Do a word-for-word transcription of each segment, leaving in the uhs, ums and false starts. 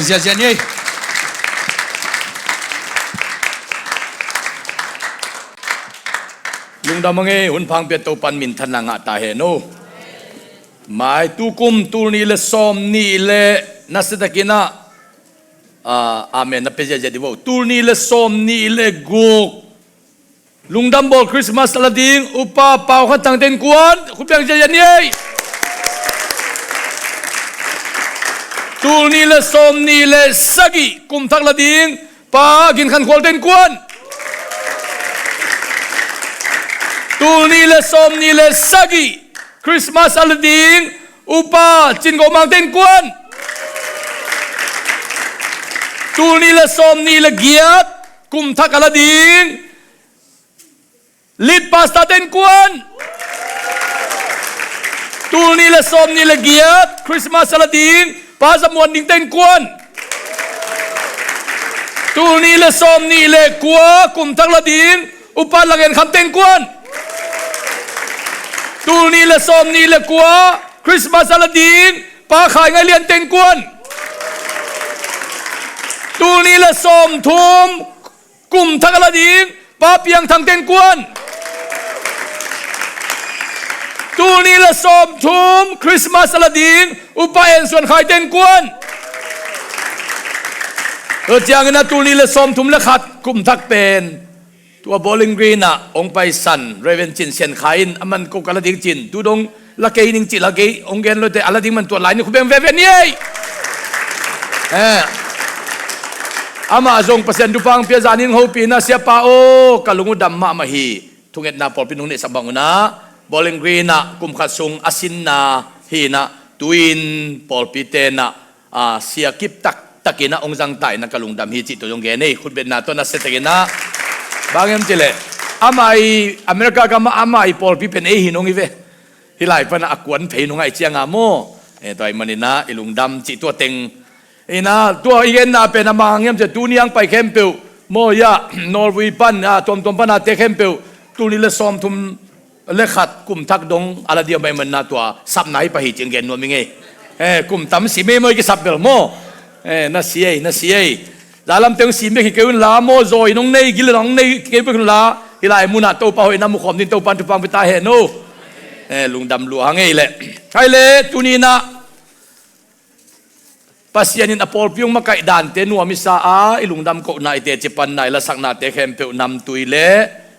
Ziahziah ni ei. Lungdam a ngei, hun phang pia Topan minthanna ngah ta hen o. Mai tukum tul nih le sawm nih le nasia takin ah, ah, amen na pia ziahziah di vo. Tul nih le sawm nih le guk Lungdam bawl Christmas a la ding Upa Pau Khan Thang te innkuan khut beng ziahziah ni ei. Tul nih le sawm nih le sagih kum thak la ding Pa Gin Khan Khual te innkuan. Tul nih le sawm nih le sagih Christmas a la ding Upa Cin Go Mang te innkuan. Tul nih le sawm nih le giat kum thak a la ding Lead Pastor te innkuan. Tul nih le sawm nih le giat Christmas a la ding Pa Za Muan Ding te innkuan. Tul nih le sawm nih le kua kum thak la ding Upa Lang En Kham te innkuan. Tul nih le sawm nih le kua Christmas a la ding Pa Khai Ngai Lian te innkuan. Tul nih le sawm thum kum thak a la ding Pa Piang Thang te innkuan. Tul nih le sawm thum Christmas a la ding Upa En Suan Khai te innkuan. Tua ciangin a tul nih le sawm thum le khat kum thak pen tua Bowling Green ah hong paisan Reverend Cin Sian Khai in a man ko ka la ding cin tu dong la kei ning cih la kei hong gen lote a la ding man tuat lai ni khut beng veve ni ei. Eh. Amah zong Pasian thupha pia zan in hong hopihna siapa aw ka lung uh dam mahmah hi. Thungetna pawlpi nung neihsak bang unah Bowling Green ah kum khat sung a sinna hi inah tu-in pawlpi tenah a, sia kip taktakin a hong zangta inah ka lungdam hi cih tua zong gen ei khutbetna tawh na sia takin ah. Bang hiam cileh amah i America gam ah amah i pawlpi pen ei hi nong hi ve. Hih lai panah a kuan phei nong aih cianga maw? Eh, tua ih maninah i lungdam cih tua teng inah tua i genna pen a mang hiam cileh tuni ang pai khempeuh maw iah Norway pan a tuamtuam pana te khempeuh tul nih le sawm thum le khat kum thak dong a la diam bai manna tua sapna hi pah hi cing gen nuam i ngei. Eh, kum tam si mei maw i kisap bel maw? Eh, na si ei, na si ei. Zalam teng si mei kikei un la maw zawi nong nei gil nong nei kikei bek un la. Hi lai munah Topa hoihna mukhawm din Topa thupha pia ta hen o. Eh, lungdam lua hang ei leh. Hai le tuninah Pasian in a pawlpi hong makaih dante nuam i sa a i lungdam kohna i teci panna i lasaknate khempeuh namtui le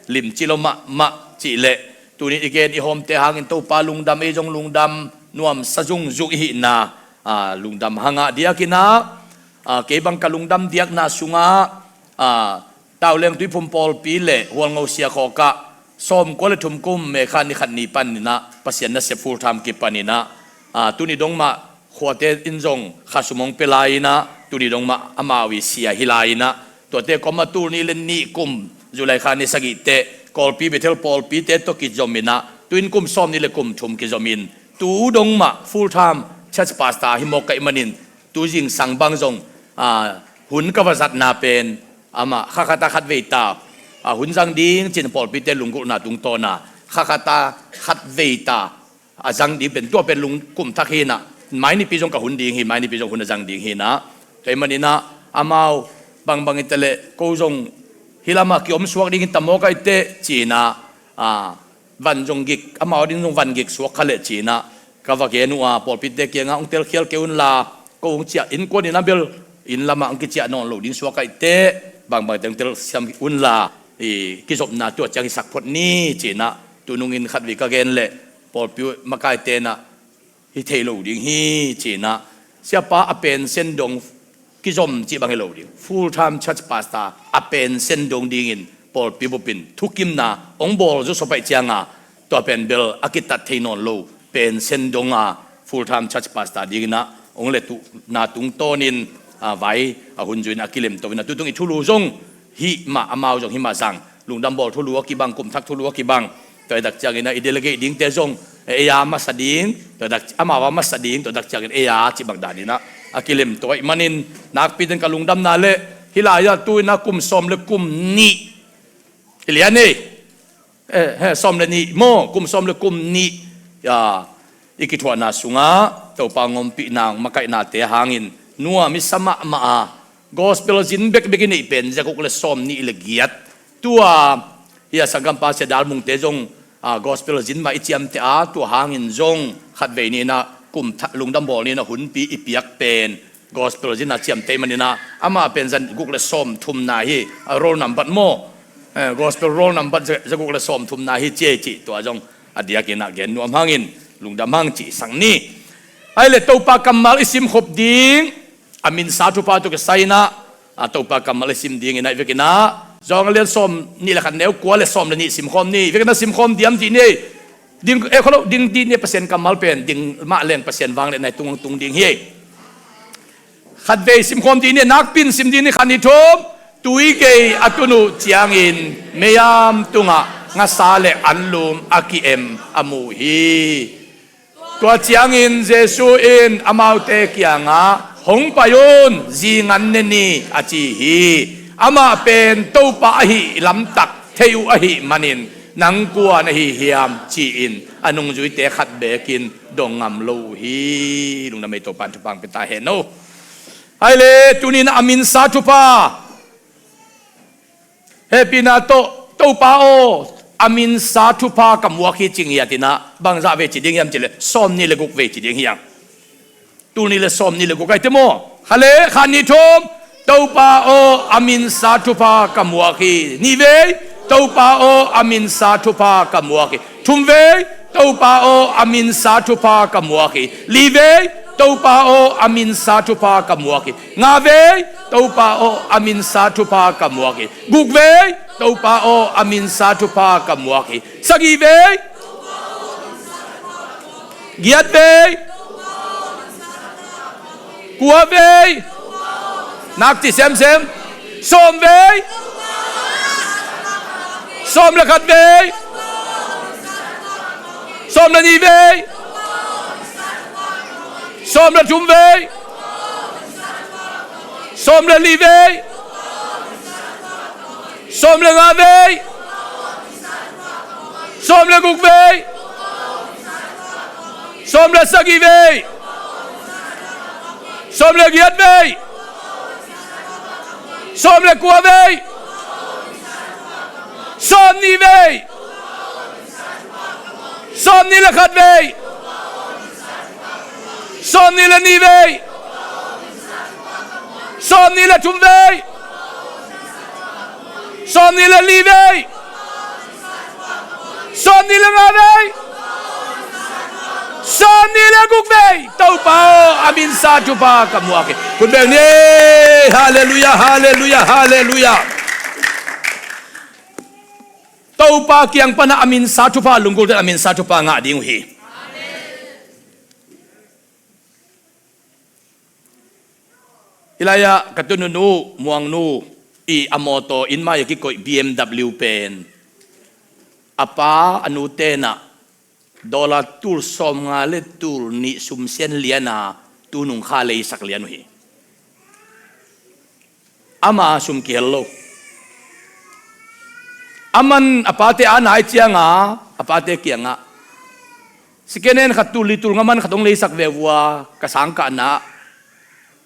limci lo mahmah cih leh tuni i gen i hawmte hangin Topa lungdam ei zong lungdam nuamsa zungzung i hihna, a, lungdam hangah diakinah, a, kei bang ka lungdam diakna sungah, a, Tauleng Tuiphum pawlpi le Hualngo siakhawkah sawmkua le thum kum May kha ni khat ni paninah Pasian nasep full time kipaninah, a, tuni dongmah khuate in zong khasum hong pia lai inah tuni dongmah amau i sia hi lai inah tuate kawmah tul nih le nih kum July kha ni sagih teh Kawlpi Bethel pawlpite tawh kizom inah tu-in kum sawm nih le kum thum kizom in tu dongmah full time church pastor hi mawk ka ih manin tu zingsang bang zong, a, hun ka va zatna pen amah khakhata khat veita, a, hun zang ding cin pawlpite lunggulhna tungtawna khakhata khat veita a zang ding pen tua pen lung kum thak hinah mai nipi zong ka hun ding hi, mai nipi zong hun a zang ding hinah. Tua ih maninah amau bangbang i teleh ko zong hi lamah kiom suak ding hi ta mawk a i teh cinah, a, van zong gik amau ding zong van gik suak kha leh cinah ka va gen uh a pawlpite kiangah hong telkhial kei unla ko hong ciah innkuan inah bel inn lamah hong kiciah nawn lo ding suak a i teh bangbang i teng telsiam unla i kizopna tua ciang i sak phot ni cinah tunungin khatvei ka gen leh pawlpi makaite inah hi thei lo ding hi cinah siapa a pensen dong kizom cih bang hi lo ding full time church pastor a pensen dong dingin pawlpi bupin thukimna hong bawl zawsop aih cianga tua pen bel a kitat thei nawn lo pensen donga full time church pastor dinginah hong letuhna tungtawnin, a, vai a hun zuinah a kilemto inah tutung i thulu zong hih mah amau zong hih mah zang lungdam bawl thulu a kibang kum thak thulu a kibang. Tua i dak cianginah i delegate dingte zong ei a masa ding tua i dak amau a masa ding tua i dak ciangin ei a cih bang daninah a kilemto aih manin nakpi den ka lungdamna leh hih lai-ah tu inah kum sawm le kum nih hi lian ei. Eh, he, sawm le nih maw kum sawm le kum nih, ya, i kithuahna sungah Topa ngompihna makaihnate hangin nuam i sa mahmah a, gospel zin bekbek i neih pen zaguk le sawm nih le giat. Tua hi a, sanggampa Sia Dal Mungte zong, a, gospel zin mah i ciamteh a, tua hangin zong khatvei ni in ah kum tha-, lungdam bawl ni in ah hunpi i piak pen gospel zin a ciamteh manin ah, amah pen zaguk le sawm thumna hi, a, roll number maw? Eh, gospel roll number za-, zaguk le sawm thumna hi ci ei cih, tua zong a diakin ah gen nuam hangin lungdam hang cih sang ni. Ai le Topa kammal i simkhop ding, a minsa thupha tawh kisai in ah, a, Topa kammal i sim ding in ah, i vekin ah Johan a lian sawm nih le khat, neu kua le sawm le nih simkhawm ni. I vekin ah simkhawm diam cih ni. Ding, eh, kholo, ding dih ni, Pasian kammal pen ding mah leng Pasian vangliatna i tung, tung ding hi. Khatvei simkhawm dih ni, nakpi in sim dih ni, khat nih thum. Tui gei a tun uh ciangin meiam tungah ngasa le anlum a ki-em a mu hi. Tua ciangin Jesu in amaute kiangah, "Hong pai un, zingan ne ni," a ci hi. Amah pen Topa ahih lamtak thei uh ahih manin, "Nang kua na hi hiam?" ci-in a nungzuite khat beek in dong ngam lo uh hi. Lungdam ei, Topa in thupha hong pia ta hen aw. Ai le, tuni in ah a minsa thupha hehpihna tawh, "Topa aw, a minsa thupha ka muak hi," ci ngiat in ah, bangzah vei ci ding hiam cih leh, sawm nih le guk vei ci ding hi hang. Tul nih le sawm nih le guk, ai te maw? Khat le, khat nih thum. "Topa aw, a minsa thupha ka muak hi." Nih vei. "Topa aw, a minsa thupha ka muak hi." Thum vei. "Topa aw, a minsa thupha ka muak hi." Li vei. "Topa aw, a minsa thupha ka muak hi." Nga vei. "Topa aw, a minsa thupha ka muak hi." Guk vei. "Topa aw, a minsa thupha ka muak hi." Sagih vei. Giat vei. Kua vei. Nak ci semsem. Sawm vei. Sawm le khat vei. Sawm le nih vei. Sawm le thum vei. Sawm le li vei. Sawm le nga vei. Sawm le guk vei. Sawm le sagih vei. Sawm le giat vei. Sawm le kua vei. Sawm nih vei. Sawm nih le khat vei. Sawm nih le nih vei. Sawm nih le thum vei. Sawm nih le li vei. Sawm nih le nga vei. Sawm nih le guk vei. Topa aw, a minsa thupha ka muak hi. Khut beng ni. Halleluiah, halleluiah, halleluiah. Topa kiang pana a minsa thupha, lunggulhten a minsa thupha ngah ding uh hi. Hih lai-ah ka tununu Muangnu i a mawtaw inn mai a kikoih B M W pen a pa a nu tenah dollar tul sawmnga le tul nih sumsian liana tunung kha leisak lian uh hi. Ama sum kihel lo. Aman a pate a nai cianga a pate kiangah second hand khat tul li tul nga man khat hong leisak ve vua, ka sangkahna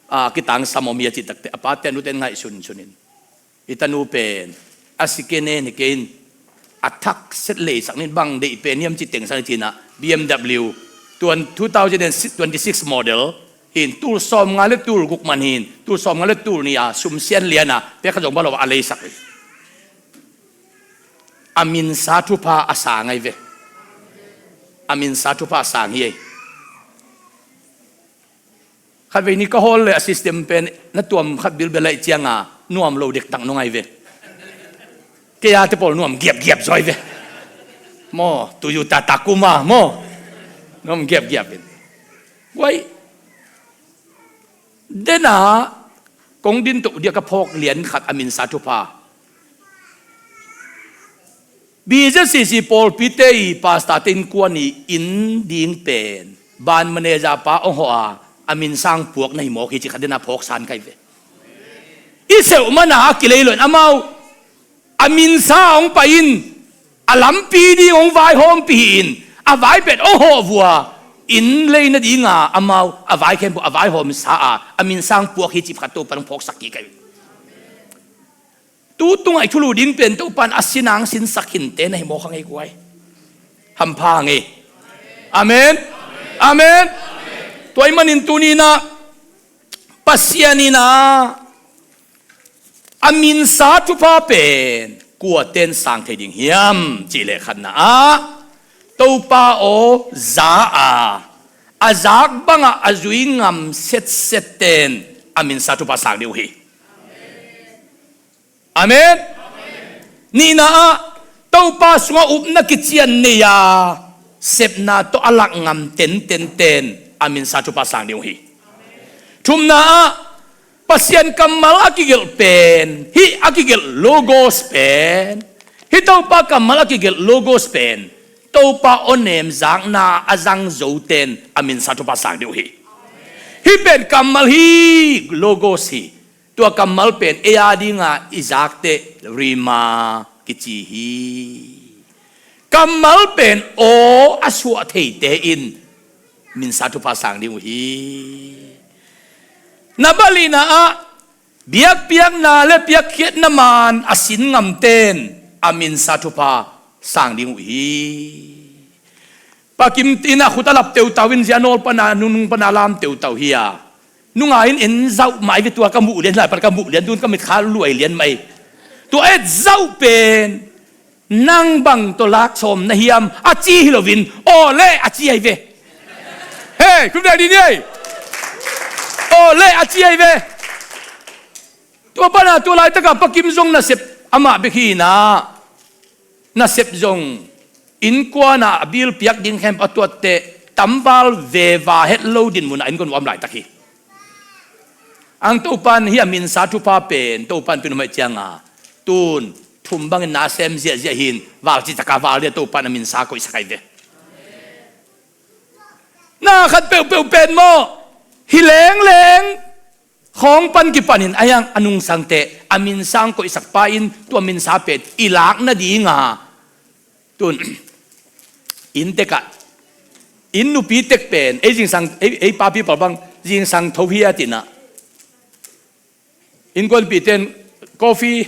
a kitangsam om hi a cih takte a pate a nute in ngaihsun sunin, "I tanu pen a second hand hi kei in, a thak set leisak nin, bang deih pen hiam ci tengsak ni," cinah B M W tuan two thousand and twenty-six model hin tul sawmnga le tul guk man hin tul sawmnga le tul nih a sumsian liana pek khat zong bang lo a leisak hi. A minsa thupha a sang ahi ve. A minsa thupha a sang hi ei. Khatvei ni ka hawl le a system pen na tuam khat bilbel aih cianga nuam lo dektak nong ahi ve. Kei a te pawl nuam giapgiap zaw ahi ve. Maw, Toyota Tacoma maw, nuam giapgiap in. Guai, dena kong din toh dia ka phawk lian khat a minsa thupha. B Z C C pawlpite i pastor te innkuan i inn ding pen ban manager pa hong hawh a, a min sang puak na hi mawk hi ci khat dena phawksan kai ve. I seuh mana a kilei loin amau a minsa hong pai in, a lampi ding hong vaihawmpi hi in, a vaipet hong hawh vua, inn lei nadinga amau a vai khempeuh a vaihawmsa a, a min sang puak hi cih khat Topa'n hong phawksak kik hi. Tu tungah i thulu ding pen Topa'n a sin a hong sinsak hi inteh na hi mawk hang ei guai. Hampha hang ei. Amen. Amen. Tua ahih manin tuni-in ah Pasian in ah a minsa thupha pen kuate'n sang thei ding hiam cih leh khatna ah, Topa aw za a, a zak bangah a zui ngam setsette'n a minsa thupha sang ding uh hi. Amen. Nihna ah, Topa sungah upna kician nei a, sepna tawh a lak ngam tentente'n a minsa thupha sang ding uh hi. Thumna ah, Pasian kammal a kigelh pen, hih a kigelh logos pen, hih Topa kammal a kigelh logos pen, Topa awnem zakna a zang zote'n a minsa thupha sang ding uh hi. Hih pen kammal hi, logos hi. Tua kammal pen ei a dinga i zakteh rhema kici hi. Kammal pen aw a suah theite in minsa thupha sang ding uh hi. Na balina ah, biakpiakna le piakkhiatna man a sin ngamte'n a minsa thupha sang ding uh hi. Pa Kim in ah khut a lap teutau in, zia nawl pana, nunung pana lam teutau hi a. Nunga in en zauh mah i ve, tua ka muh lian, lai pan ka muh lian, tun ka mitkha luai lian mah i. Tua et zauh pen nang bang tawh lak sawm na hiam a ci hi loin, aw le a ci ahi ve. Hei, kum dai din ei. Aw le a ci ahi ve. Tua pana tua laitakah Pa Kim zong nasep amah bek hi-in ah, nasep zong innkuan ah a bill piak ding khempeuh a tuatteh tamval veva het lo dinmun ah innkuan uh a om laitak hi. Ang Topa'n hih a minsa thupha pen Topa'n pia nuam ahih cianga, tun thum bangin na sem ziahziah hi-in, val cih taka val dia, Topa'n a minsa koihsak ahi ve. Na khat peuhpeuh pen maw, hi lengleng khawng pan kipanin a hiang a nungsangte a minsa hong koihsak pa in tua minsa pen i lak nadinga, tun inn tekah, inn nupi tek pen ei zingsang, ei, ei papi pal bang zingsang tho hi a, ci-in ah, innkuanpihte in coffee,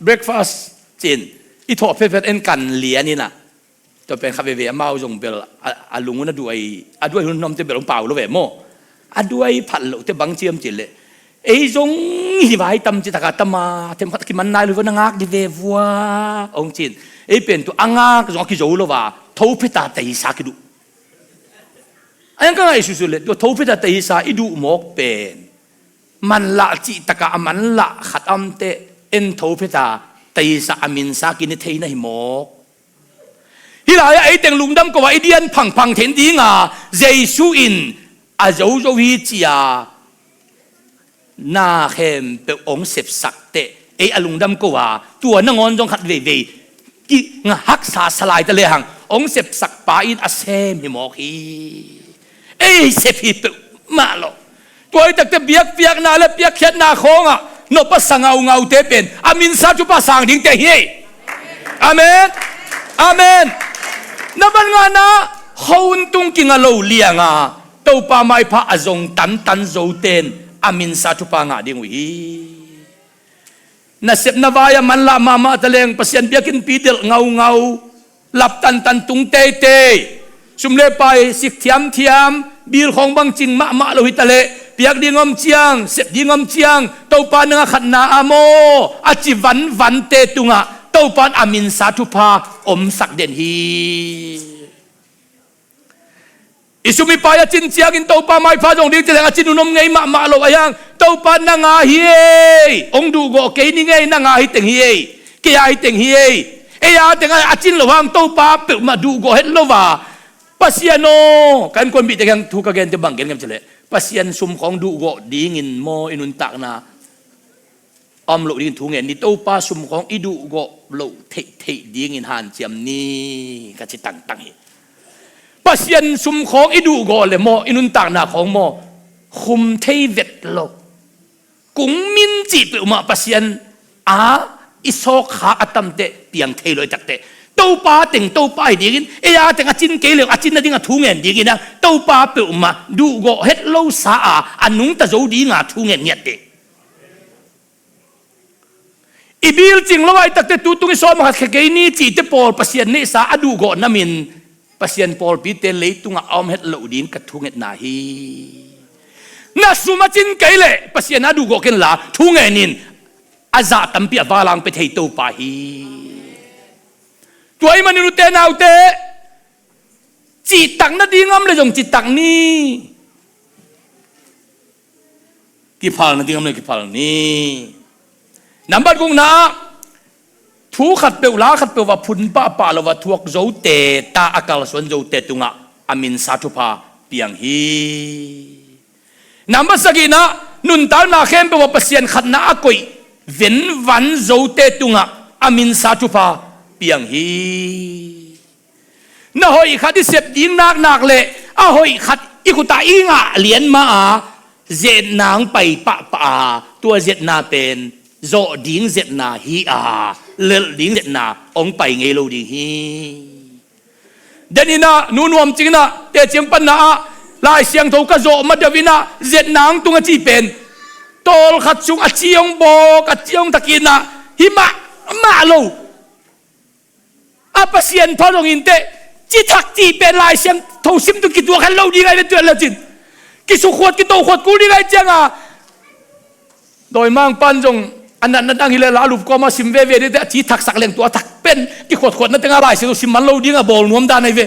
breakfast ci-in i thawh phetphet, en kan lian in ah, tua pen khat veivei amau zong bel a, a lung un a duai, a duai hun nuamte bel hong pau lo ve maw. A duai phat loh teh bang ci hiam cih leh, ei zong hi vai tam cih takah, tama themkhat kiman nai lo hi vua, na ngak dih ve vua, hong ci-in. Ei pen tua a ngak zong a kizo lo a, tho pheta taisa kiduh. A hiang ka ngaihsutsuh leh tua tho pheta taisa i duh mawk pen, manlah cih takah a manlah khat a omteh, en tho pheta taisa a minsa kine thei na hi mawk. Hih lai-ah ei teng lungdam ko a, i dian phangphang theih nadinga Jesu in a zozo hi ci-a na khempeuh hong sepsak teh, ei a lungdam ko a, tua nangawn zong khat veivei kihaksa sa lai ta lehang, hong sepsak pa in a sem hi mawk hi. Ei sep hi peuhmah lo. Tua hi takteh biakpiakna le piakkhiatna khawngah nop a sa ngaungaute pen a minsa thupha sang dingte hi ei. Amen. Amen. Na ban ngahna, khuavak tung kinga lo lianga Topa maipha a zong tantan zote'n a minsa thupha ngah ding uh hi. Nasepna vai-ah manlah mahmah ta leng, Pasian biakinnpi delh ngaungau, lap tantan tung teitei, sum le pai sik thiamthiam, bill khawng bang cing mahmah lo hi ta leh, piak ding om ciang, sep ding om ciang, Topa nang a khatna a maw, a ci vanvante tungah Topa'n a minsa thupha omsak den hi. I sum i pai a cin ciangin Topa maipha zong ding ci leng a cin hun om ngei mahmah lo a hiang, Topa nang a hi ei, hong duhgawh kei ning ei, nang a hi teng hi ei, kei a hi teng hi ei. Ei a teng a cin lo hang Topa peuhmah duhgawh het lo a, Pasian aw, ka innkuanpihte kiang thu ka gente bang gen ngem ci leh, Pasian sum khawng duhgawh dingin maw i nuntakna a om loh dingin thu ngen ni. Topa sum khawng i duhgawh loh theihtheih dingin hanciam ni, ka ci tangtang hi. Pasian sum khawng i duhgawh leh maw, i nuntakna khawng maw, khum thei vet lo, kung min cih peuhmah Pasian a i sawkkhak a tamteh piang thei lo i takteh, Topa teng Topa hi dingin, ei a teng a cin kei leh a cin nading a thu ngen dingin a, Topa peuhmah duhgawh het losa a, a nungta zo dinga thu ngen ngiat ding. I bil cing lo ai takte tu tung i sawm a khat khia kei ni cihte pawl Pasian neihsa a duhgawh namin Pasian pawlpite leitungah a om het loh ding ka thungetna hi. Na sum a cin kei leh Pasian a duhgawh kenla thu ngenin a zah tampi a valang pia thei Topa hi. Tua ahih manin ute naute, cihtak nading om le zong cihtak ni. Kiphal nading om le kiphal ni. Nambat gukna ah thu khatpeuh la khatpeuh va phun pahpah lo va thuak zote ta a kalsuan zote tungah a minsa thupha piang hi. Nambat sagihna, nuntakna khempeuh ah Pasian khatna a koih venvan zote tungah a minsa thupha piang hi. Na hoih khat i sep ding naknak le a hoih khat i khutah i ngah lian ma a, zetna hong pai pahpah a, tua zetna pen zawh ding zetna hi a, lelh ding zetna hong pai ngei lo ding hi. Den inah nu nuam cingin ah teciang panna ah Lai Siangtho ka zawh madeuh inah zetna hong tung a cih pen tawlkhat sung a ci hong bawk a ci hong thakin ah hi mahmah lo. A Pasian pha zong inteh, cithak cih pen Lai Siangtho sim tu kituak khen lo ding ai ve tuan le cin. Kisukhuat kitoukhuat kul ding ai cianga dawimang pan zong a natna dang hi le la lup kawma sim veve dite a cithaksak leng tua thak pen kikhuatkhuatna tenga Lai Siangtho sim man lo dinga bawl nuam dan ai ve.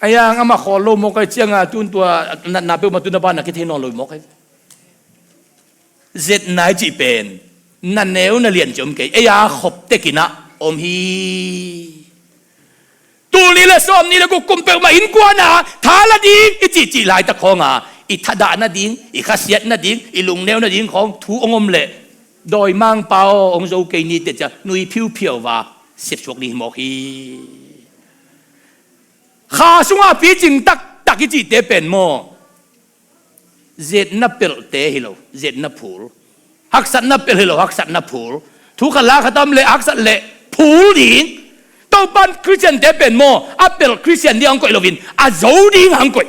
A yang amah khawl lo mawk ai cianga tun tua natna peuhmah tun a banah kithei nawn lo mawk ai ve. Zetna i cih pen na neu na lian ci om kei, ei a khop tekinah om hi. Tul nih le sawm nih le guk kum peuhmah innkuana tha la ding i cihcih laitak khawnga i thadah nading, i khasiat nading, i lungneu nading khawng thu hong om leh dawimangpa aw hong zo kei ni teh cia nui phiuphiauva sepsuak ding hi mawk hi. Kha sungah picing taktak i cihte pen maw? Zetna pelhte hi lo, zetna phul. Haksatna pelh hi lo, haksatna phul. Thu khat la khat a om leh haksat leh phul ding. Topan Khristiante pen maw a pelh Khristian ding hong koih loin a zo ding hong koih.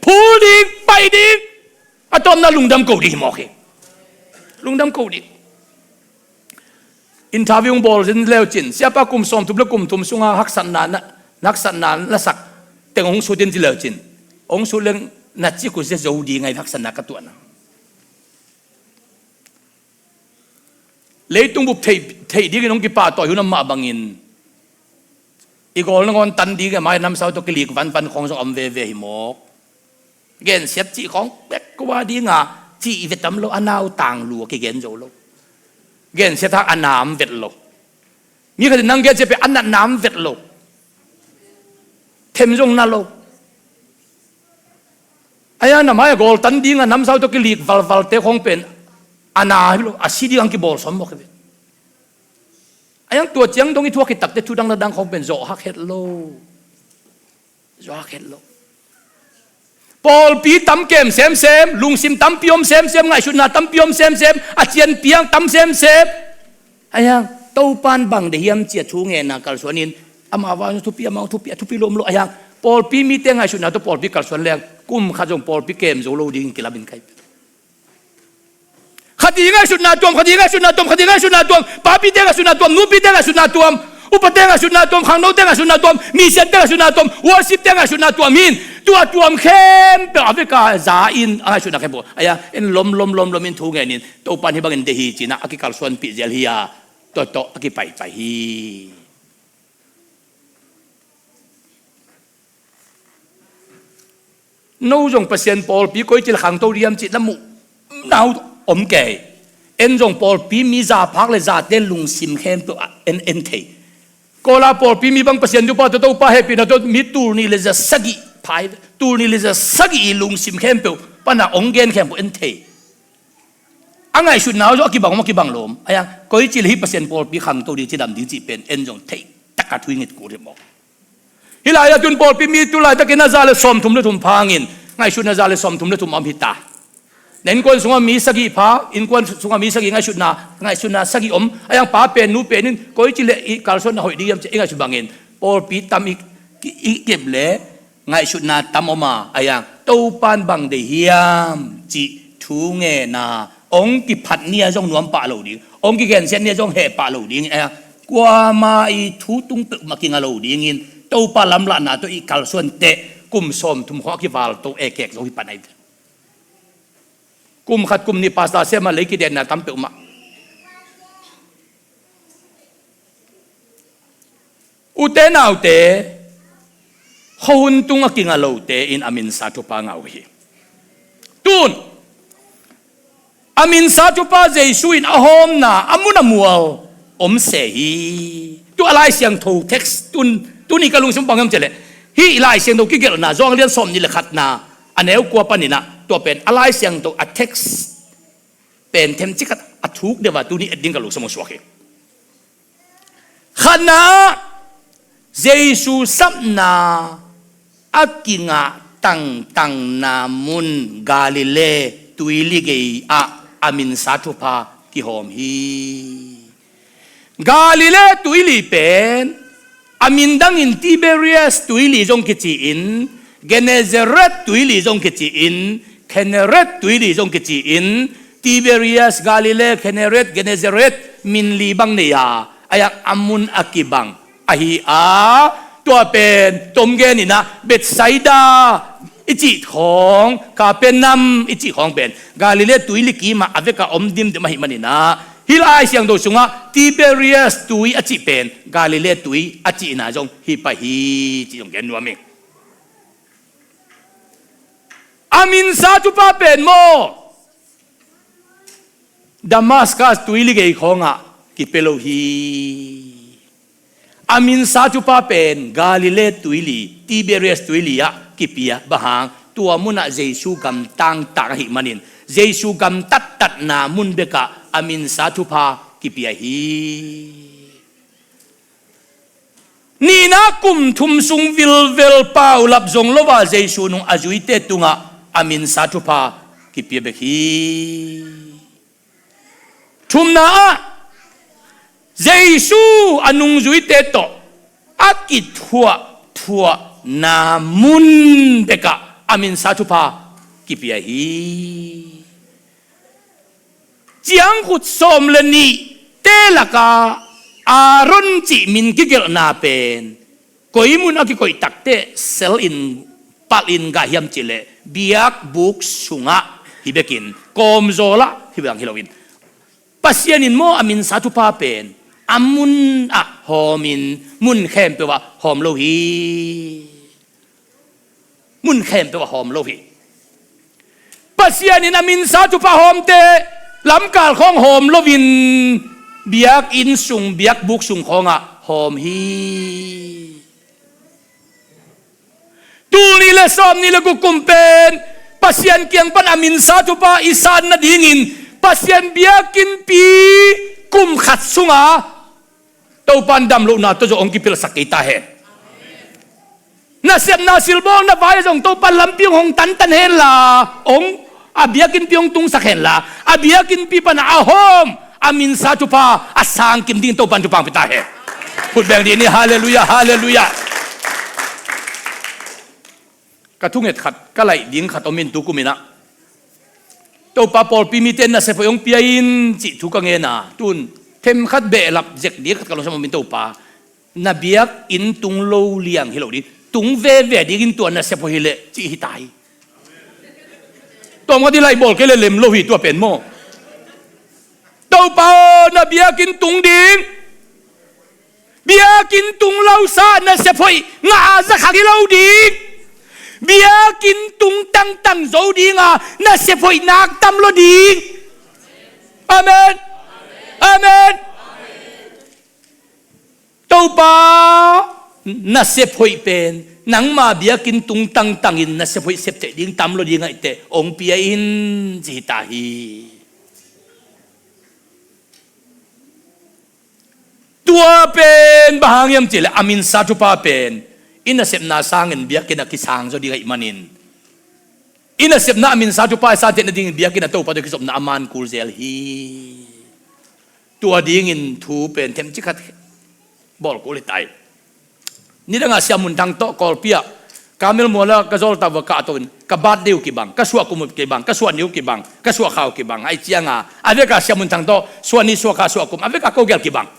Phul ding, paih ding. A tawpna lungdam ko ding hi mawk hi. Lungdam ko ding. Interview hong bawl zin leucin siapa kum sawmthum le kum thum sunga haksatna na, haksatna na sak teng hong sut in ci leucin hong sut leng na cik uh zia zo ding ai haksatna ka tuahna. Leitung bup theih, theih dingin hong kipahtawi hun a mah bangin i gawl nangawn tan ding a mai namsau tawh kilik vanvan khawng zong a om veve hi mawk. Gensiat cih khawng bek kua dinga cih i vetam lo a nau tang lu a kigen zo lo. Gensiat hak a nam vet lo. Mi khatin nang gensiat pe a nat nam vet lo. Them zong na lo. A yang na mai a gawl tan dinga namsau tawh kilik valvalte khawng pen a na hi lo a si ding ang kibawl sawm mawk hi ve. A yang tua ciang dong i thuak hi takte thu dang dang khawng pen zawh hak het lo. Zawh hak het lo. Pawlpi tam kem semsem, lungsim tampi om semsem, ngaihsutna tampi om semsem, a cian piang tam semsem. A yang Topan bang de hiam cia thu ngenna kalsuanin ama va thupi ama thupi a thupi lom lo a yang pawlpi mite ngaihsutna tawh pawlpi kalsuan leng kum khat zong pawlpi kem zo lo ding kilamin kai. Khati ngaihsutna tuam, khati ngaihsutna tuam, khati ngaihsutna tuam, papite ngaihsutna tuam, nupite ngaihsutna tuam, upate ngaihsutna tuam, khangnote ngaihsutna tuam, misiante ngaihsutna tuam, worshipte ngaihsutna tuam hin tua tuam khempeuh a veka za in a ngaihsutna khempeuh a ya en lom lom lom lom in thu ngenin Topan hi bangin de hi cinah a kikalsuanpih zel hi a tawh tawh a kipaipai hi. No zong Pasian pawlpi koi cil khangto diam cih na muh nau om kei. En zong pawlpi mi zaphak le zate lungsim khempeuh ah en en thei. Kawla pawlpi mi bang Pasian dupa tawh Topa hehpihna tawh mi tul nih le za sagih phai, tul nih le za sagih i lungsim khempeuh pana ong gen khempeuh en thei. A ngaihsutna uh zong a kibang om a kibang lom a yang koi cil hi Pasian pawlpi khangto ding cidam ding cih pen en zong theih taka thuingit kul hi mawk. Hih lai-ah tun pawlpi mi tu laitakin a za le sawmthum le thum phangin ngaihsutna za le sawmthum le thum om hi ta. Na innkuan sungah mi sagih pha, innkuan sungah mi sagih ngaihsutna, ngaihsutna sagih om. Ahi hang pa pen, nu pen in, koici leh i kalsuan a hoih ding hiam cih i ngaihsut bangin pawlpi tam i, i, i kep leh ngaihsutna tam om a, ahi hang Topan bang deih hiam cih thu ngen a, hong kiphat ni-a zong nuam pah lo ding, hong kigensiat ni-a zong heh pah lo ding, ahi hang kuama i thu tung peuhmah kinga lo dingin Topa lamlahna tawh i kalsuan teh kum sawmthum khawng a kival to ekek zo hi pan ahi. Kum khat kum nih pastor sem a lei kidenna tam peuhmah. Ute naute, khuahun tung a kinga lote in a minsa thupha ngah uh hi. Tun a minsa thupha Jesu in a hawmna a mun a mual om se hi. Tu a Lai Siangtho text tun, tuni ka lungsim bang hiam cih leh, hih Lai Siangtho kigelhna Johan lian sawmnih le khatna a neu kua panin ah, tua pen a Lai Siangtho a text pen themcik khat a thuk deuh a tuni et ding ka lungsim hong suak hi. Khatna ah Jesu sapna a kingah tangtangna mun Galilee tuili gei ah a minsa thupha kihawm hi. Galilee tuili pen a min dangin Tiberias tuili zong kici-in, Gennesaret tuili zong kici-in, Kheneret tuili zong kici-in, Tiberias, Galilee, Kheneret, Gennesaret, min li bang nei a, ahi hang a mun a kibang ahi a, tua pen tom gen in ah Bethsaida i cih khawng, Kapernaum i cih khawng pen Galilee tuili kimah a vekah om dimdim ahih manin ah, hih Lai Siangtho sungah Tiberias tui a cih pen Galilee tui a cihna zong hi pah hi, cih zong gen nuam hi. A minsa thupha pen maw, Damascus tuili gei khawngah kipia lo hi. A minsa thupha pen Galilee tuili, Tiberias tuili ah kipia, bang hang tua munah Jesu gam tangtang ahih manin, Jesu gam tattatna mun bekah a minsa thupha kipia hi. Nihna, kum thum sung vilvel paulap zong lo a Jesu nung a zuite tungah a minsa thupha kipia bek hi. Thumna ah Jesu a nungzuite tawh a kithuahthuahna mun bekah a minsa thupha kipia hi. Ciangkhut sawm le nihte lakah Aaron cih min kigelhna pen koi mun a kikoih takteh sel in, palh in gah hiam cih leh biakbuk sungah hi bekin, kawmzawl ah hi bek hi loin, Pasian in maw a minsa thupha pen a mun ah hawmin, mun khempeuh ah hawm lo hi. Mun khempeuh ah hawm lo hi. Pasian in a minsa thupha hawmte lamkal khawng hawm loin, biakinn sung, biakbuk sung khawngah hawm hi. Tul nih le sawm nih le guk kum pen Pasian kiang pan a minsa thupha i san nadingin Pasian biakinnpi kum khat sunga Topan damlohna tawh zong hong kipilhsak kei ta hen. Nasepna silbawlna vai-ah zong Topan lampi hong tantan henla, hong, a biakinnpi hong tungsak henla, a biakinnpi pana a hawm a minsa thupha a sangkim dingin Topan thupha hong pia ta hen. Khut beng dih ni, halleluiah, halleluiah. Ka thunget khat, ka laih ding khat om in, tu kum in ah Topa, pawlpi mite nasep hoih hong pia in cih thu ka ngen a, tun themkhat behlap zek ding khat ka lungsim ah om in, Topa, na biakinn tung lo liang hi lo ding, tung veve dingin tua nasep hoih hi leh cih hi ta hi. Tawmkhat i laih bawl kei leh lem lo hi tua pen maw. Topa aw, na biakinn tung ding, biakinn tung lo sa nasep hoih ngah a za khat hi lo ding. Biakinn tung tangtang zo dinga nasep hoih nak tam lo ding. Amen. Amen. Topa, nasep hoih pen, nangma biakinn tung tangtangin nasep hoih sep theih ding tam lo ding ahih teh hong pia in, ci hi ta hi. Tua pen bang hang hiam cih leh a minsa thupha pen i nasepna sangin biakinn a kisang zaw ding ahih manin, I nasepna a minsa thupha i san theih nadingin biakinn a Topa tawh kizopna a man kul zel hi. Tua dingin thu pen themcik khat bawl kul hi tai. Nidangah Sia Mun Thang tawh Kawlpi ah Kamel muala ka zawltak vua kahto in ka birthday uh kibang, ka suah kum uh kibang, ka suah ni uh kibang, ka suah kha uh kibang, ahih cianga a veka Sia Mun Thang tawh suah ni, suah kha, suah kum, a veka ko gel kibang.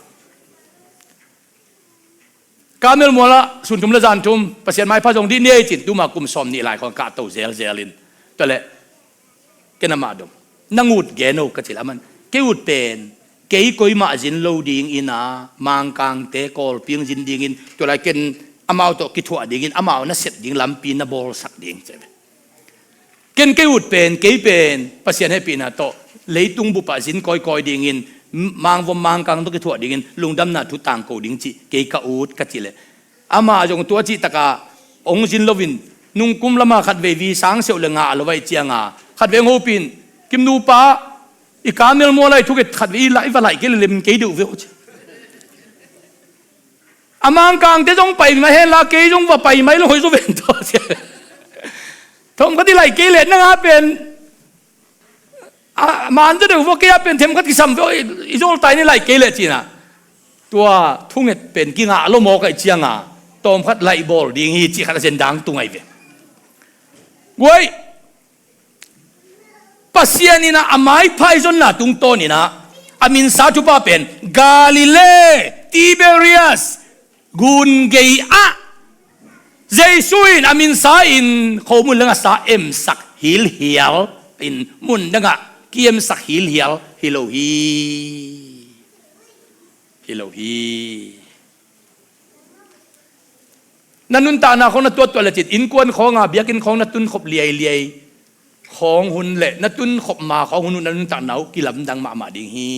Kamel muala sun thum le zan thum Pasian maipha zong dih ni ei cin, tuma kum sawm nih lai khawng kahto zelzel in. Tua leh ken amah dong, nang ut gen o ka cih leh aman, kei ut pen kei koimah zin lo dingin a, Mangkangte Kawlpi hong zin dingin, tua lai ken amau tawh kithuah dingin, amau nasep ding lampi na bawlsak ding ci ve. Ken kei ut pen, kei pen Pasian hehpihna tawh leitung bupah zin kawikawi dingin, Mangvom Mangkang tawh kithuah dingin lungdamna thu tangko ding cih kei ka ut ka cih leh, amah zong tua cih takah hong zin loin, nungkum lama khatvei visa hong seuh le ngah lo ahih cianga khatvei hong hopih in, Kim nupa, i Kamel muala i thunget khatvei i va laih kei leh lem kei deuh ve aw ci. A Mangkangte zong pai mai henla kei zong va pai mai lo hoi zaw ven tawh ci. Thawm khat i laih kei leh nang a pen a man zaw deuh vua, kei a pen themkhat kisam ve aw, i zawltai ni laih kei leh cina. Tua thunget pen kingah lo mawk ahih cianga tawmkhat laih bawl ding hi cih khat a zen dang tung ahi ve. Guai, Pasian in a maipha i zonna tungtawn in a minsa thupha pen Galilee, Tiberias gun gei ah Jesu in a minsa in khomun le ngasa emsak hilhial in, mun dangah kiemsak hilhial hi lo hi. Hi lo hi. Na nuntakna khawng na tuattuat lecin, innkuan khawnga biakinn khawng na tunkhop liailiai khawng hun le na tunkhop ma khawng hun uh na nuntakna uh kilamdang mahmah ding hi.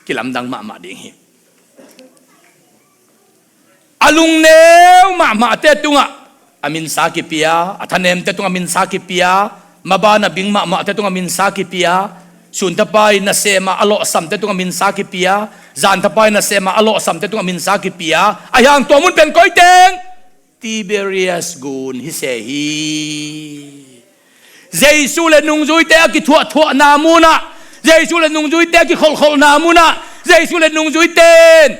Kilamdang mahmah ding hi. A lungneu mahmahte tungah a minsa kipia, a thanemte tungah a minsa kipia, maban a bing mahmahte tungah a minsa kipia, sunthapai nasem a a lawhsamte tungah a minsa kipia, zanthapai nasem a a lawhsamte tungah a minsa kipia, a hiang tua mun pen koi teng Tiberias gun hi se hi. Jesu le nungzuite a kithuahthuahna munah, Jesu le nungzuite a kikholhkholhna munah, Jesu le nungzuite in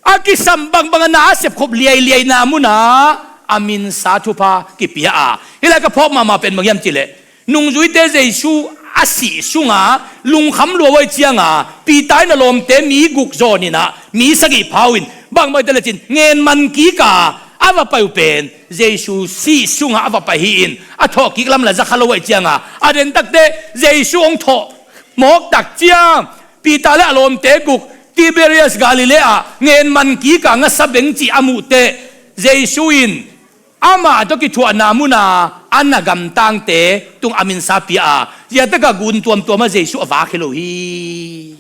a kisam bangbang a na a sepkhop liailiaina munah a minsa thupha kipia a. Hih lai ka phawk mahmah pen bang hiam cih leh, nungzuite Jesu a sih sunga lungkham lua uh ahih cianga Peter in a lawmte mi guk zawn in a mi sagih pha uh in, bangbang hi ta lecin ngen man kik a a va pai uh pen Jesu sih sunga a va pai hi in, a thawhkik lam la za kha lo uh ahih cianga a dentakte Jesu hong thawh mawk tak ciang Peter le a lawmte guk Tiberias Galilee ah ngen man kik a ngasa beng cih a muh teh, Jesu in amah tawh kithuahna muna a na gamtangte tung a minsa pia a, ziatakah gun tuamtuam ah Jesu a vak hi lo hi.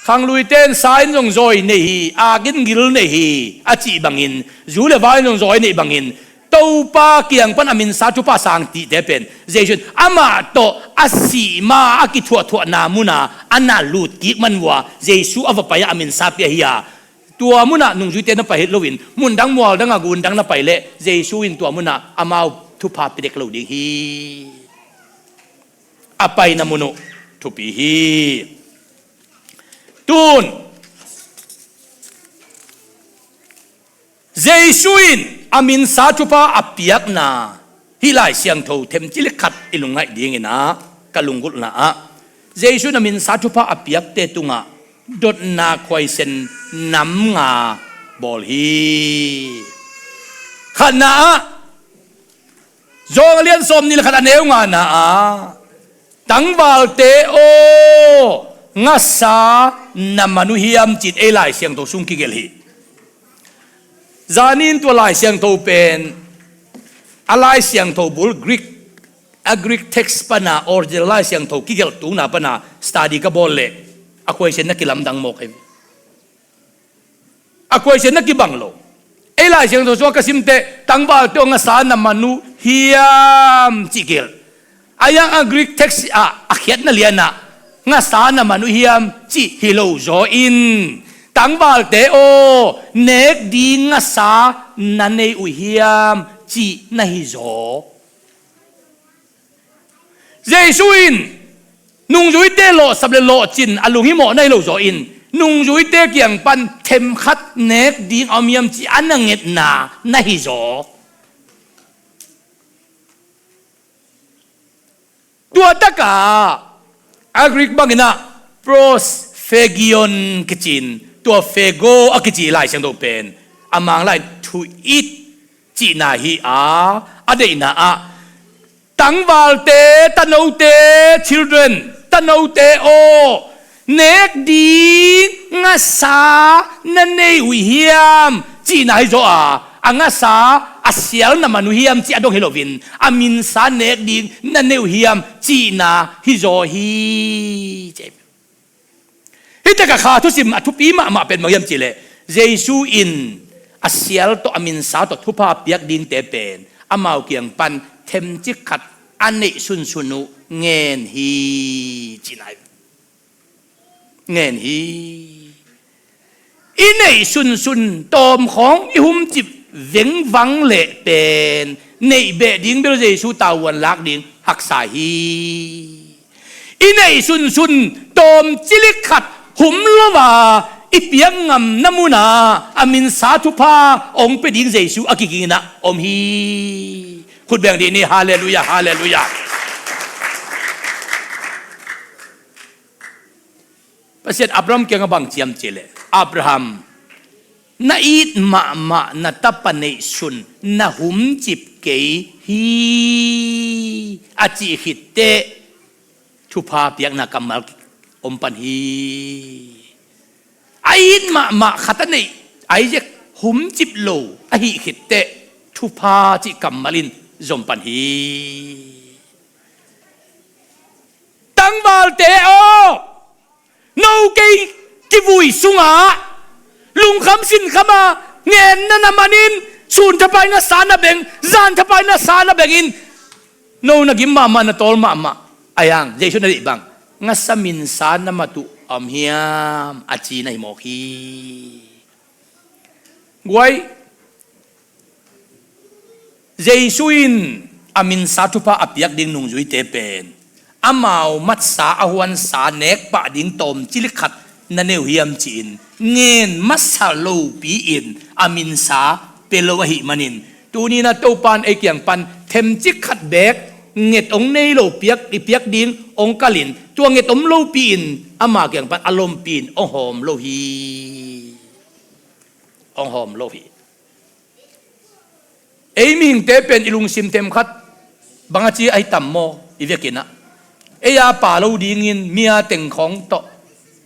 Khangluite in sa in zong zawi nei hi, ak in gil nei hi a cih bangin, zu le va in zong zawi nei bangin, Topa kiang pan a minsa thupha sang tihte pen Jesu in amah tawh a sih ma a kithuahthuahna muna a na lut kik man uh a, Jesu a va pai a, a minsa pia hi a, tua munah nungzuite na pai het loin mundang mualdang a gundang na pai leh Jesu in tua munah amau thupha pia dek lo ding hi. A paina mun uh thupi hi. Tun Jesu in a minsa thupha a piakna hih Lai Siangtho themcik le khat i lungngaih dingin ah ka lunggulhna ah, Jesu in a minsa thupha a piakte tungah dotna khuaisen nam nga bawl hi. Khatna ah, John a lian sawm nih le khat a neu ngana ah, tangvalte aw, ngasa na man uh hiam ci-in ei Lai Siangtho sung kigelh hi. Zanin tua Lai Siangtho pen a Lai Siangtho bul Greek, a Greek text pana original Lai Siangtho kigelh tukna pana study ka bawl leh a khuaisen na kilamdang mawk hi. A khuaisen na kibang lo. Ei Lai Siangtho sungah ka simteh tangvalte aw, ngasa na man uh hiam cih kigelh. A yang a Greek text ah a khiatna lianah ngasa na man uh hiam cih hi lo zaw in, Tangvalte aw, nek ding ngasa na nei uh hiam, cih na hizaw. Jesu in nungzuite lawhsap le lawhcin a lunghimawh na hi lo zaw in, nungzuite kiang pan themkhat nek ding a om hiam cih a na ngetna na hizaw. Tua takah a Greek bangin ah prosphagion kici in, tua phego a kici Lai Siangtho pen a Mang lai-in to eat cihna hi a, a deihna ah tangvalte, tanote, children, tanote aw, nek ding ngasa na nei uh hiam cihna hi zaw a, a ngasa a sial na man uh hiam cih a dong hi loin, a minsa nek ding na nei uh hiam cihna hi zaw hi. Hih takah kha thusim a thupi mahmah pen bang hiam cihleh, Jesu in a sial tawh a minsa tawh thupha piak dingte pen amau kiang pan themcik khat a neih sunsun uh ngen hi, cihna hi. Ngen hi. I neih sunsun tawmkhawng i humcip vengvang leh pen neih beh ding bel Jesu tavuan lak ding haksa hi. I neih sunsun tawmcilik khat hum lo a i piak ngamna munah a minsa thupha hong pia ding Jesu a kigingin ah om hi. Khut beng dih ni, halleluiah, halleluiah. Pasian Abraham kiangah bang ci hiam cihleh, Abraham, na it mahmah na tapa neihsun na humcip kei hi, a cih khit teh thupha piakna kammal om pan hi. A it mahmah khat a neih Isaac humcip lo ahih khit teh thupha cih kammal in zom pan hi. Tangvalte aw, no kei kivui sungah lungkham sinkham a ngenna na manin, sun thapai ngasa na beng, zan thapai ngasa na bengin, no na gim mahmah, na tawl mahmah a, Jesu na deih bang ngasa minsa na mat uh a om hiam, a ci na hi mawk hi. Guai, Jesu in a minsa thupha a piak ding nungzuite pen amau matsa a huansa nek pah ding tawmcilik khat na nei uh hiam ci-in ngen masa lopi-in a minsa pia lo ahih manin, tuni-in ah Topa in ei kiang pan themcik khat beek nget hong nei lo piak, i piak ding hong kalin, tua nget om lopi-in ama kiang pan a lompi-in hong hawm lo hi. Hong hawm lo hi. Ei mihingte pen i lungsim themkhat bang a ci ahi tam maw? I vekin ah ei a pia lo dingin mi a tengkhawng tawh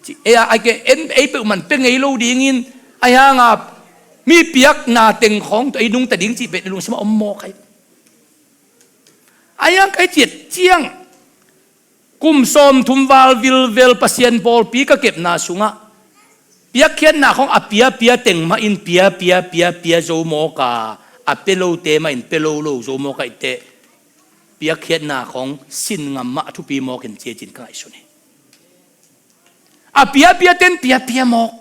ci, ei a, a ke en, ei peuhmah pia ngei lo dingin, ahi hanga mi piakna tengkhawng tawh ei nungta ding cih pen i lungsim ah om mawk hi. Ahi hang ka hih ciat ciang kum sawmthum val vilvel Pasian pawlpi ka kepna sungah piakkhiatna khawng a piapia teng mah in piapia piapia zo mawk a, a pia lote mah in pia lo lo zo mawk ahih teh, piakkhiatna khawng sin ngam mah a thupi mawk in ci-in ka ngaihsun hi. A piapiate in piapia mawk.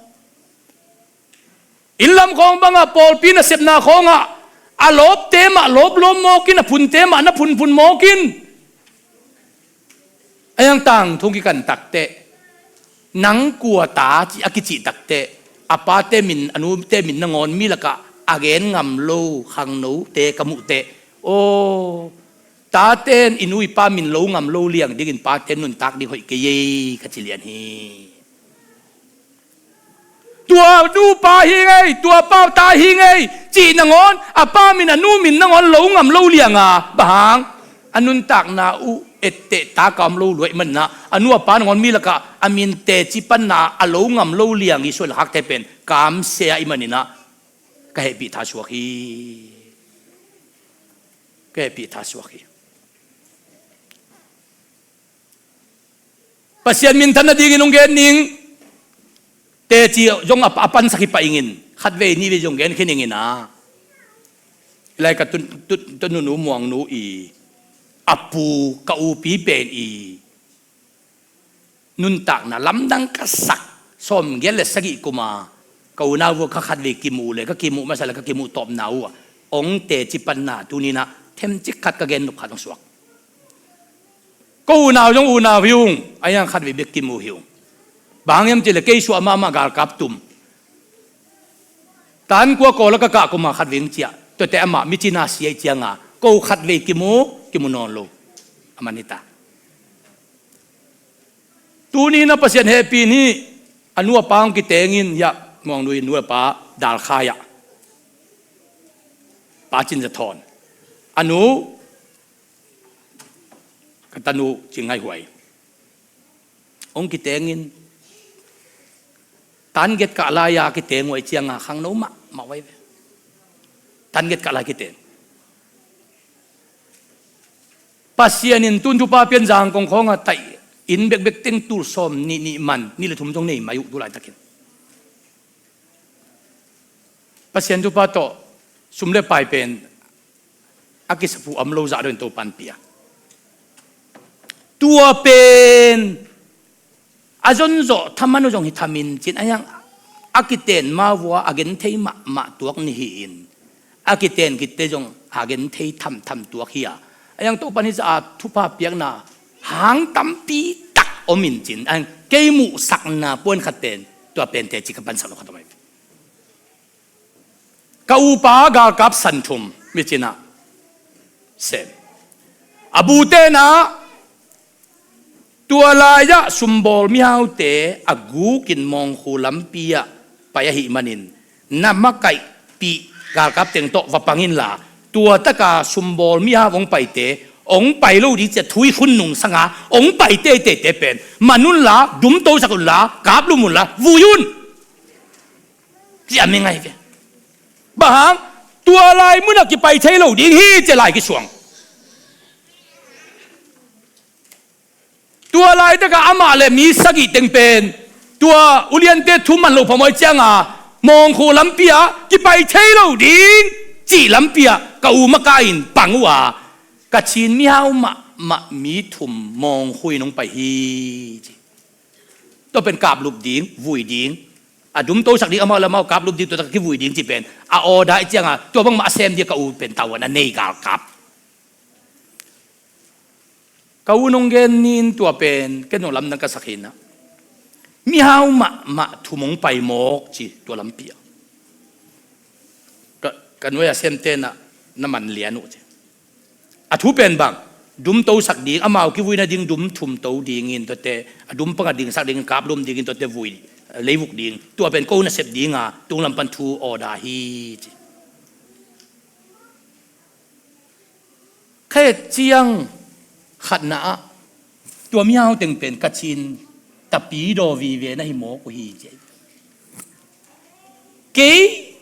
Inn lam khawng bangah, pawlpi nasepna khawngah a lawpte mah lawplawp mawk in, a phunte mah na phunphun mawk in. Ahi hang tangthu kikan takteh, nang kua ta ci a kicih takteh, a pate min, a nute min nangawn mi lakah a gen ngam lo khangnote ka muh teh, aw, tate in i nu i pa min lo ngam lo liang dingin pate nuntak ding hoih kei ei, ka ci lian hi. Tua nu pa hi ngei, tua pa ta hi ngei cih nangawn, a pa min a nu min nangawn lo ngam lo liang a, bang hang? A nuntakna uh etteh tak a om lo lua ahih manin ah, a nu a pa nangawn mi lakah a min teci panna a lo ngam lo liang i suan khakte pen kamsia ahih manin ah, ka hehpih tha suak hi. Ka hehpih tha suak hi. Pasian minthan nadingin hong gen ning. Teci zong a, a pansak hi pah ingin, khatvei nihvei zong gen khin ingin a. Lai ka tun, tun, tun nunu muangnu i, a pu ka upi pen i nuntakna lamdang ka sak, sawmgiat le sagih kuma Ka unau uh kha khatvei kimu le, ka kimuh masa le, ka kimuh tawpna uh ah ong teci panna tuni-in ah themcik khat ka gen nop khat ong suak. Ko unau zong unau hi ung, a hiang khatvei bek kimu hi ung. Bang hang hiam cih leh kei suah mahmah galkap tum. Tan kua Kawl ah ka kah kum a khatvei ong ciah. Tuate amah mi cina sia i cianga ko khatvei kimu, kimu nawn lo. A man hi ta. Tuni-in ah Pasian hehpih in hih a nu a pa hong kiteng in, hiah Muang Nu in nu a pa dalkhai ah, Pa Cin Za Thawn, a nu ka tanu Cing Ngai Huai hong kiteng in, tan get kah lai-a kiteng uh ahih cianga khangno mahmah uh ahi ve. Tan get kah lai kiteng. Pasian in tun thupha pia in Zangkong khawngah taih inn bekbek teng tul sawm nih nih man, nih le thum zong nei mai uh tu laitakin. Pasian thupha tawh sum le pai pen a kisaphuh om lo zah dongin Topa'n pia. Tua pen a zonzawh thaman uh zong hi thamin cin, a hiang a kiten ma vua a genthei mahmah tuak ni hi-in, a kiten khit teh zong a genthei thamtham tuak hi a, a hiang Topa'n hih zah a thupha piakna hang tampi tak om in cin, a hiang kei muhsakna puan khat pen tua pen teci ka pansak lo khat om ahi. Ka upa galkap san thum, mi cina sem. A bu tenah tua lai-ah sumbawl mihaute a gukin Mawngkhu lampi ah pai ahih manin, na makaihpih galkap teng tawh va pang inla, tua taka sumbawl mihau hong paite, hong pai lo ding ci-a thu i khut nungsanga hong pai teiteite pen man unla, dumtosak unla, kaplum unla, vui un, ci-a mi ngai ve. Bang hang? Tua lai munah kipai thei lo ding hi, ci-a lai kisuang. Tua laitakah amah le mi sagih teng pen tua uliante thu man lo phamawh ahih cianga Mawngkhu lampi ah kipai thei lo ding cih lampi ah ka u makaih in pang uh a, Kachin mihau mahmah mi thum Mawngkhu in hong pai hi, ci. Tua pen kaplup ding, vui ding, a dumtosak ding amau le amau, kaplup ding, tua taka kivui ding cih pen a order ahih cianga tua bangmah a sem ding a ka u pen tavuan a nei galkap. Ka u nong gen ni in tua pen ken zong lamdang ka sak hi-in ah, mihau mahmah thum hong pai mawk ci tua lampi ah. Ka, ka nuai-a semte in ah na man lian uh ci. A thu pen bang, dumtosak ding, amau kivui nading dum thum to dingin tuate, a dum panga dingsak dingin, kaplum dingin tuate vui, leivuk ding, tua pen ko nasep dinga tunglam pan thu order hi ci. Kha et ciang khatna ah tua mihau teng pen Kachin tapidaw vive na hi mawk uh hi ci. Kei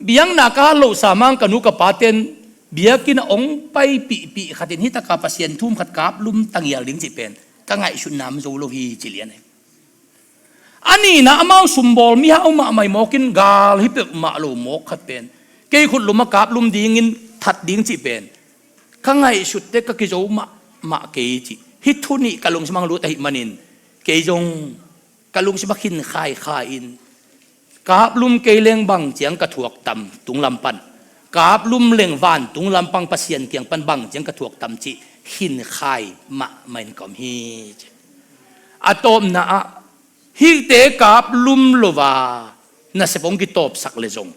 biakna ka hat loh sa mang ka nu ka pate'n biakinn ah hong paipihpih khatin hih taka Pasian thu-um khat kaplum tangial ding cih pen ka ngaihsutna om zo lo hi ci lian hi. A nihna amau sumbawl mihau mahmah mawkin gal hi peuhmah lo mawk khat pen kei khutlum ah kaplum dingin that ding cih pen ka ngaihsut teh ka kizo mahmah kei ci. Hih thu nih ka lungsim ah hong lut ahih manin kei zong ka lungsim ah khin khaikhai in, kaplum kei leng bang ciang ka thuak tam tunglam pan, kaplum leng vantung lampang Pasian kiang pan bang ciang ka thuak tam cih khin khai mahmah in ka om hi ci. A tawpna ah hihte kaplum lo a nasep hong kitawpsak leh zong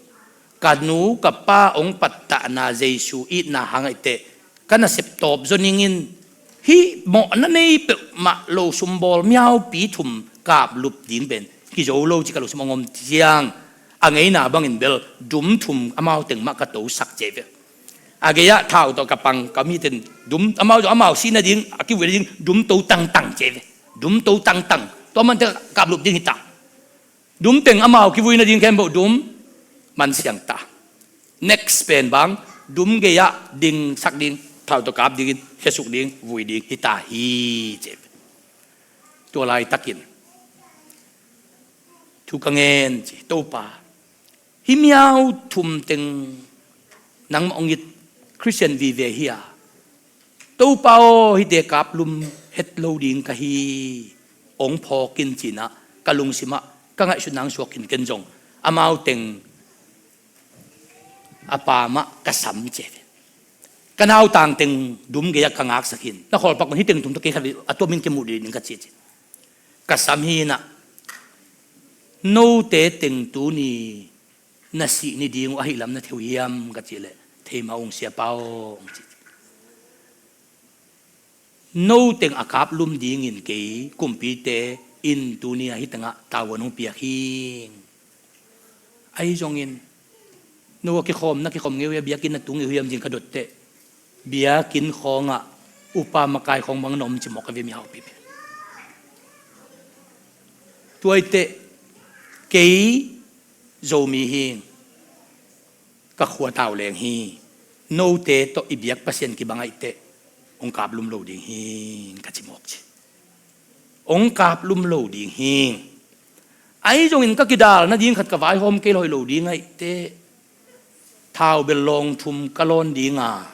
ka nu ka pa hong pattahna Jesu itna hang ahih teh ka nasep tawp zaw ningin hih mawhna nei peuhmah lo sumbawl mihaupi thum kaplup ding pen kizo lo ci ka lungsim hong om ciang a ngeina bangin bel dum thum amau teng mah ka tosak ci ve. A gei-ah thau tawh ka pang ka miten dum amau, amau sih nading a kivui nading dum to tangtang ci ve. Dum to tangtang. Tua man teh kaplup ding hi ta. Dum teng amau kivui nading khempeuh dum man siang ta. Next pen bang, dum gei-ah dingsak ding, thau tawh kap dingin, khesuk ding, vui ding hi ta hi ci. Tua laitakin thu ka ngen ci, Topa, hih mihau thum teng nangmah hong it Khristian vive hi a, Topa aw, hihte kaplum het lo ding ka hi, hong phawk in ci-in ah ka lungsim ah ka ngaihsutna hong suak in ken zong Amau teng a pa mah ka sam ci ve. Ka nautang teng dum gei-ah ka ngaksak in, na khawl pak un, hih teng thum tawh kei khat a tuamin kimu ding ka ci ci. Ka sam hi-in ah, note teng tuni na sih ni ding uh ahih lam na thei uh hiam ka cih leh, thei mah ung siapa aw, ong ci. No teng a kaplum dingin kei kumpite in tuni-a hih tengah tavuan hong piak hi. Ahi zongin, no a kikhawm, na kikhawm ngei uh hia, biakinn na tung ngei uh hiam, ci-in ka dot teh, biakinn khawngah upa makai khawng bang na om ci mawk ka ve, mihaupi pen. Tua hi teh, kei Zomi hi, ka khua tau leng hi, note tawh i biak Pasian kibang ahih teh, hong kaplum lo ding hi, ka ci mawk ci. Hong kaplum lo ding hi. Ahi zongin ka kidal nading khat ka vaihawm kei hoih lo ding ahih teh, thau bel lawng thum ka lawn ding a,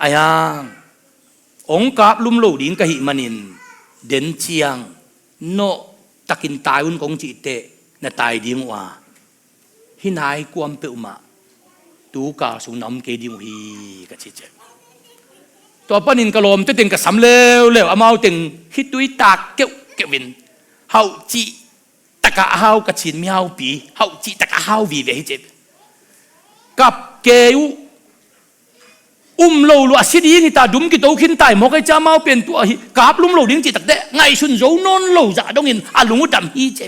ahi hang hong kaplum lo ding ka hih manin, den ciang nawh takin tai un kong cih teh, na tai ding uh a, hih nai kuam peuhmah tu kal sung na om kei ding uh hi, ka ci ci. Tua panin ka lawmte teng ka sam leuleu, amau teng khitui tak keuhkeuh in, hauh cih takah a hau, ka Chin mihaupi, hauh cih takah a hau vive hi ci. Kap kei uh, um lo lua, a si ding hi ta, dum kito khin tai mawk ei ci, amau pen tua hi, kaplum lo ding cih tak teh, ngaihsun zo nawn lo zah dongin a lung uh dam hi ci.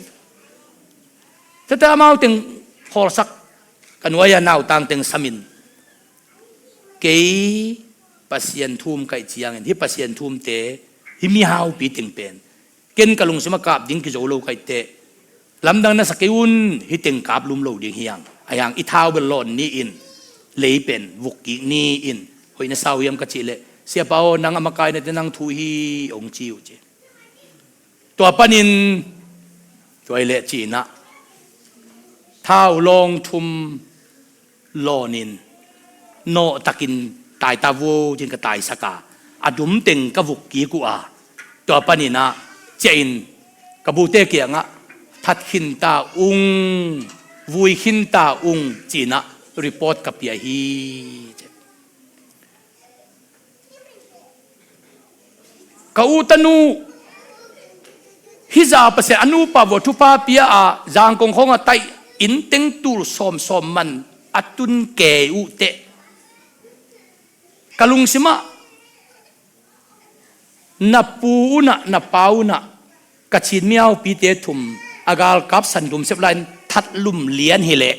Tua teh amau teng khawlsak, ka nuai-a nautang teng samin, kei Pasian thu-um ka hih ciangin, hih Pasian thu-umte, hih mihaupi teng pen, ken ka lungsim a kap ding kizo lo ka hih teh, lamdang na sa kei un, hih teng kaplum lo ding hi hang, ahi hang i thau bel lawn ni in, lei pen vuk kik ni in, hoih na sa uh hiam ka cih leh, siapa aw, nang a makai na teh nang thu hi, hong ci uh ci. Tua panin, tua hi leh ci-in ah, thau lawng thum lawnin, nawh takin tai ta vo, ci-in ka taisak a, a dum teng ka vuk kik uh a, tua panin ah ciah in, ka bute kiangah, that khin ta ung, vui khin ta ung, ci-in ah report ka pia hi. Ka u tanu, hih zah Pasian a nupa vua thupha pia a, Zangkong khawngah tai, inn teng tul sawmsawm man a tun kei uh teh, ka lungsimah, na pu unah, na pa unah, ka Chin mihaupite thum, a galkap san dum sep lai-in that lum lian hi leh,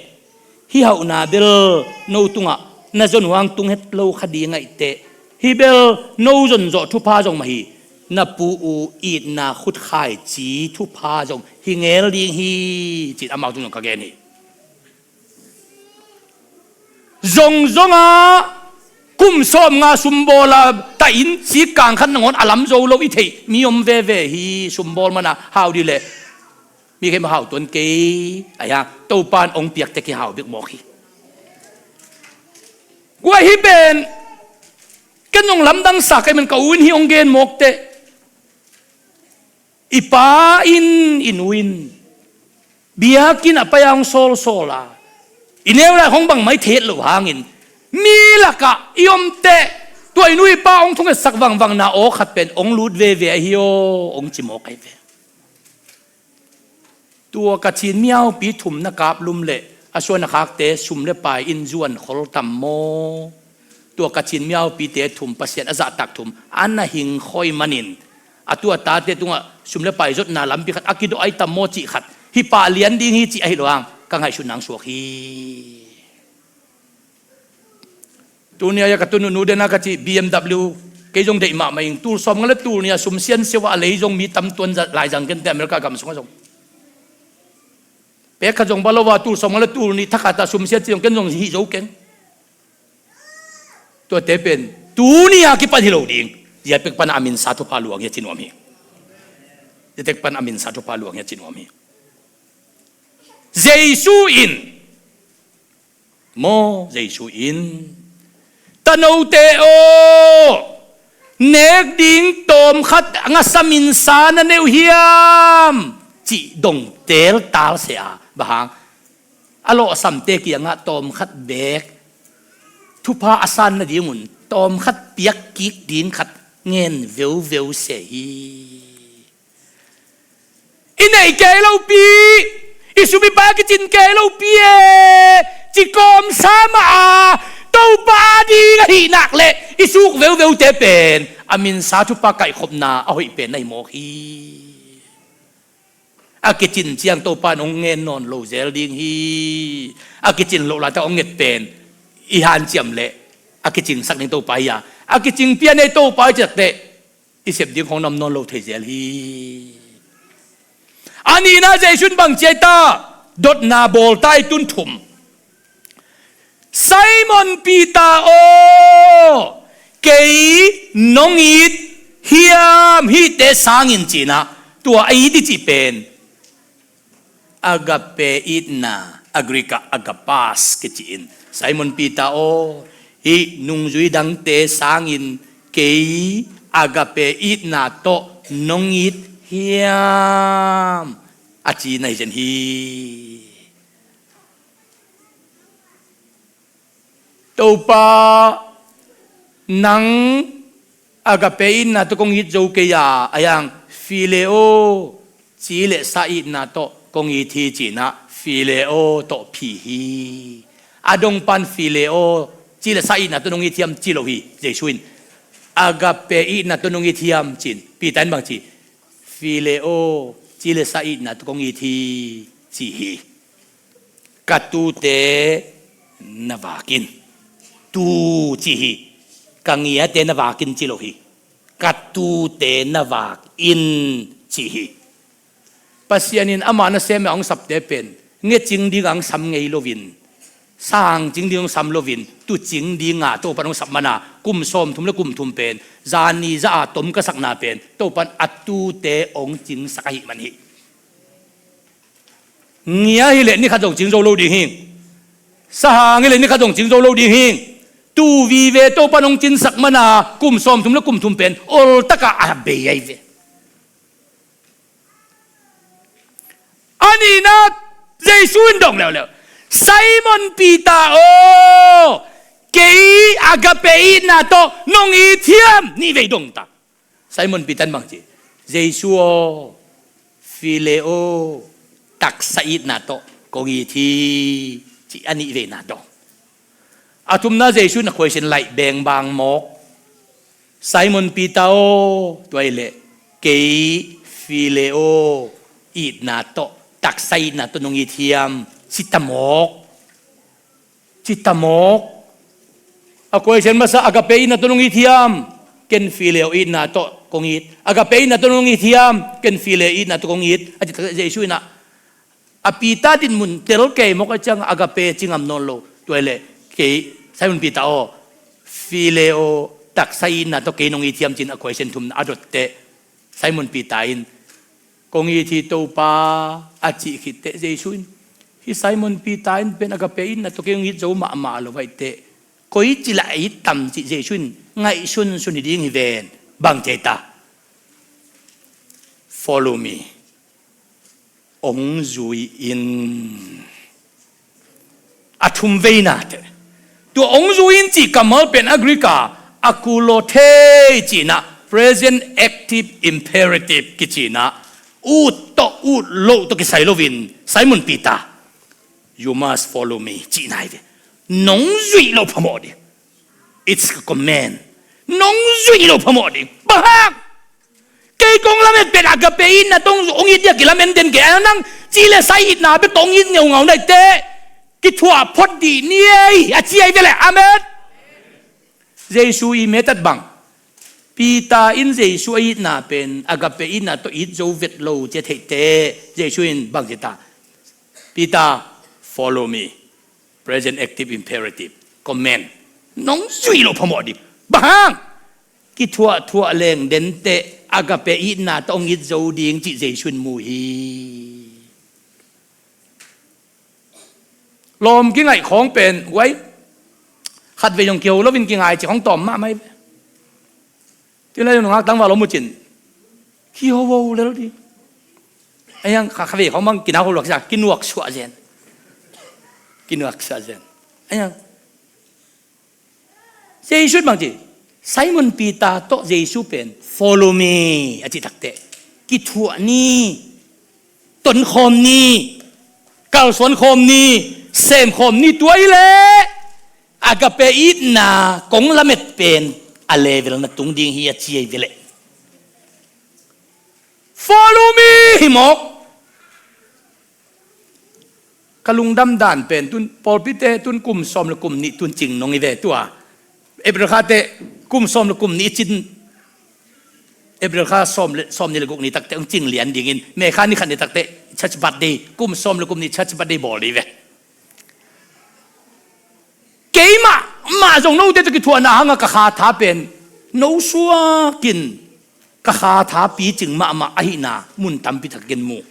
hih hauhna bel no tungah na zon huang tung het lo kha ding ahih teh, hih bel no zon zawh thupha zong mah hi, na pu u itna khutkhaici thupha zong hi ngel ding hi, ci-in amau tung zong ka gen hi. Zongzong a kum sawmnga sumbawl a, ta inn cik kang khat nangawn a lam zo lo i theih mi om veve hi. Sumbawl man a hau dih leh mi khem hau tuan kei, ahi hang Topa'n hong piak teh kihau bek mawk hi. Guai, hih pen ken zong lamdang sa ka hih man, ka u in hih hong gen mawk teh, i pa in, i nu in, biakinn ah pai a hong sawlsawl a, i neu lai khawng bangmah i thei het loh hangin, mi lakah i om teh, tua i nu i pa hong thungetsak vangvangna aw khat pen hong lut veve ahi aw, hong ci mawk ahi ve. Tua ka Chin mihaupi thum na kaplum leh a suan a khakte sum le pai in zuan khol tam maw? Tua ka Chin mihaupite thum, Pasian a zahtak thum, a na hing khoi manin, a tu a tate tungah sum le pai zotna lampi khat a kidawh ahi tam maw cih khat, hih pah lian ding hi cih ahi lo hang, ka ngaihsutna hong suak hi. Tuni a ka tunu nu den a ka cih B M W, kei zong deih mahmah ing, tul sawmnga le tul nih a sum siansia uh a, a lei zong mi tam tuan za-, lai zang kei inteh America gam sungah zong. Pek khat zong ba lo a, tul sawmnga le tul nih thakhat a sum siansia zong ken zong hih zo keng. Tuate pen tuni a kipan hi lo ding. Zia pek pan a minsa thupha luang hi a ci nuam hi. Zia pek pan a minsa thupha luang hi a ci nuam hi. Jesu in maw, Jesu in, "Tanote aw, nek ding tawm khat a ngasa minsa na nei uh hiam?" cih dong teltal seh a, bang hang, a lawhsamte kiangah tawmkhat beek thupha a san nadingun tawmkhat piak kik ding khat ngen veuveu se hi. I neih kei lopi, i sumipa kicin kei lopi e, ci kawmsa mah a, Topa a ding ahih nak leh i suk veuveute pen a minsa thupha kaihkhopna a hoih pen na hi mawk hi. A kicin ciang Topa in hong ngen nawn lo zel ding hi. A kicin loh laitak hong nget pen i hanciam leh a kicingsak ding Topa hi a, a kicing pian ei Topa hi ciakteh i sep ding khong nam nawn lo thei zel hi. A nihna Jesu in bang ci ai ta, dotna bawl ta i tun thum. Simon Peter aw, kei nong it hiam hihte sangin cinah, tua a it i cih pen agape itna, a Greek ah agapas kici-in, Simon Peter aw, hih nungzui dangte sangin kei agape itna tawh nong it hiam, a ci na hi zen hi. Topa, nang agape itna tawh kong it zo kei a, a hiang phileo, ci le sa itna tawh kong it hi cinah, phileo tawh phi hi. A dongpan phileo, ci le sa itna tawh nong it hiam ci lo hi. Jesu in agape itna tawh nong it hiam cin, Peter in bang ci, phileo, ci le sa itna tawh kong it hi, ci hi. Ka tute na vak in. Tu ci hi. Ka ngiate na vak in ci lo hi. Ka tute na vak in ci hi. Pasian in ama nasem a hong sapte pen ngecing ding a hong sam ngei loin, sangcing ding hong sam loin, tucing ding a Topan hong sap mana kum sawmthum le kum thum pen zani za a tom ka sakna pen Topan a tute hong cingsak ahih man hi. Ngia hileh ni khat zong cing zo lo ding hi. Sahang hileh ni khat zong cing zo lo ding hi. Tu vive Topan hong cinsak mana kum sawmthum le kum thum pen oltaka a bei ahi ve. A nihna Jesu in dong leuleu, Simon Peter aw, kei agape itna tawh nong it hiam? Nih vei dong ta. Simon Peter in bang ci, Jesu aw, phileo, taksa itna tawh kong it hi, ci a nih veina dong. A thumna Jesu in a question laih bengbang mawk. Simon Peter aw, tua hileh kei phileo itna tawh, taksa itna tawh nong it hiam, ci ta mawk. Ci ta mawk. A question masa, agape itna tawh nong it hiam? Ken phileo itna tawh kong it. Agape itna tawh nong it hiam? Ken phileo itna tawh kong it, a ci taktak Jesu in ah, a Peter dinmun tel kei mawk a ciang agape ci ngam nawn lo. Tua hileh kei, Simon Peter aw, phileo, taksa itna tawh kei nong it hiam cin a question thumna a dotteh, Simon Peter in, kong it hi Topa, a cih khitteh Jesu in, hih Simon Peter in pen agape itna tawh kei hong it zo mahmah lo ahi teh, koici lah a it tam cih Jesu in ngaihsunsun hi ding hi ven. Bang ci ai ta? Follow me. Hong zui in. A thum veina teh, tua hong zui in cih kammal pen a Greek a, akoulothei cihna, present active imperative kici-in ah, ut tawh ut loh tawh kisai loin, Simon Peter, you must follow me, cihna hi ve. Nong zuih loh phamawh ding. It's a command. Nong zuih loh phamawh ding. Bang hang? Kei kong lamet pen agape itna tawh hong it ding a kilamen den kei a, nang ci le sa itna bek tawh hong it ngeungau na hi teh, kithuah phot dih ni ei, a ci ahi ve leh. Amen. Jesu i metat bang, Peter in Jesu a itna pen agape itna tawh it zo vet lo ci a theih teh, Jesu in bang ci ta? Peter, follow me. Present active imperative. Command. Nong zuih loh phamawh ding. Bang hang? Kithuahthuah leng den teh agape itna tawh hong it zo ding cih Jesu in mu hi. Lawm kingaih khawng pen, uai, khatvei zong kiho loin kingai cih khawng tawm mahmah hi. Tua lai nungak tangval om uh cin, kiho lel ding. A hiang kha, khavei khawng bang kinau ho luak sia, kinuak suah zen. I nuaksa zen. Ahi hang Jesu in bang ci? Simon Peter tawh Jesu pen, "Follow me," a cih takteh, kithuah ni, tonkhawm ni, kalsuan khawm ni, sem khawm ni, tua hi leh agape itna kong lamet pen a level na tung ding hi a ci ahi ve leh. Follow me hi mawk. Ka lungdam dan pen tun, pawlpite tun kum sawm le kum nih tun cing nong hi ve tua. April kha teh kum sawm le kum nih cin, April kha sawm le, sawm nih le guk ni takteh hong cing lian dingin, May kha ni khat ni takteh church birthday, kum sawm le kum nih church birthday bawl ding hi ve. Keimah mah zong note tawh kithuahna hangah ka kha tha pen no suakin ka kha tha picing mahmah ahihna mun tampi tak ken mu.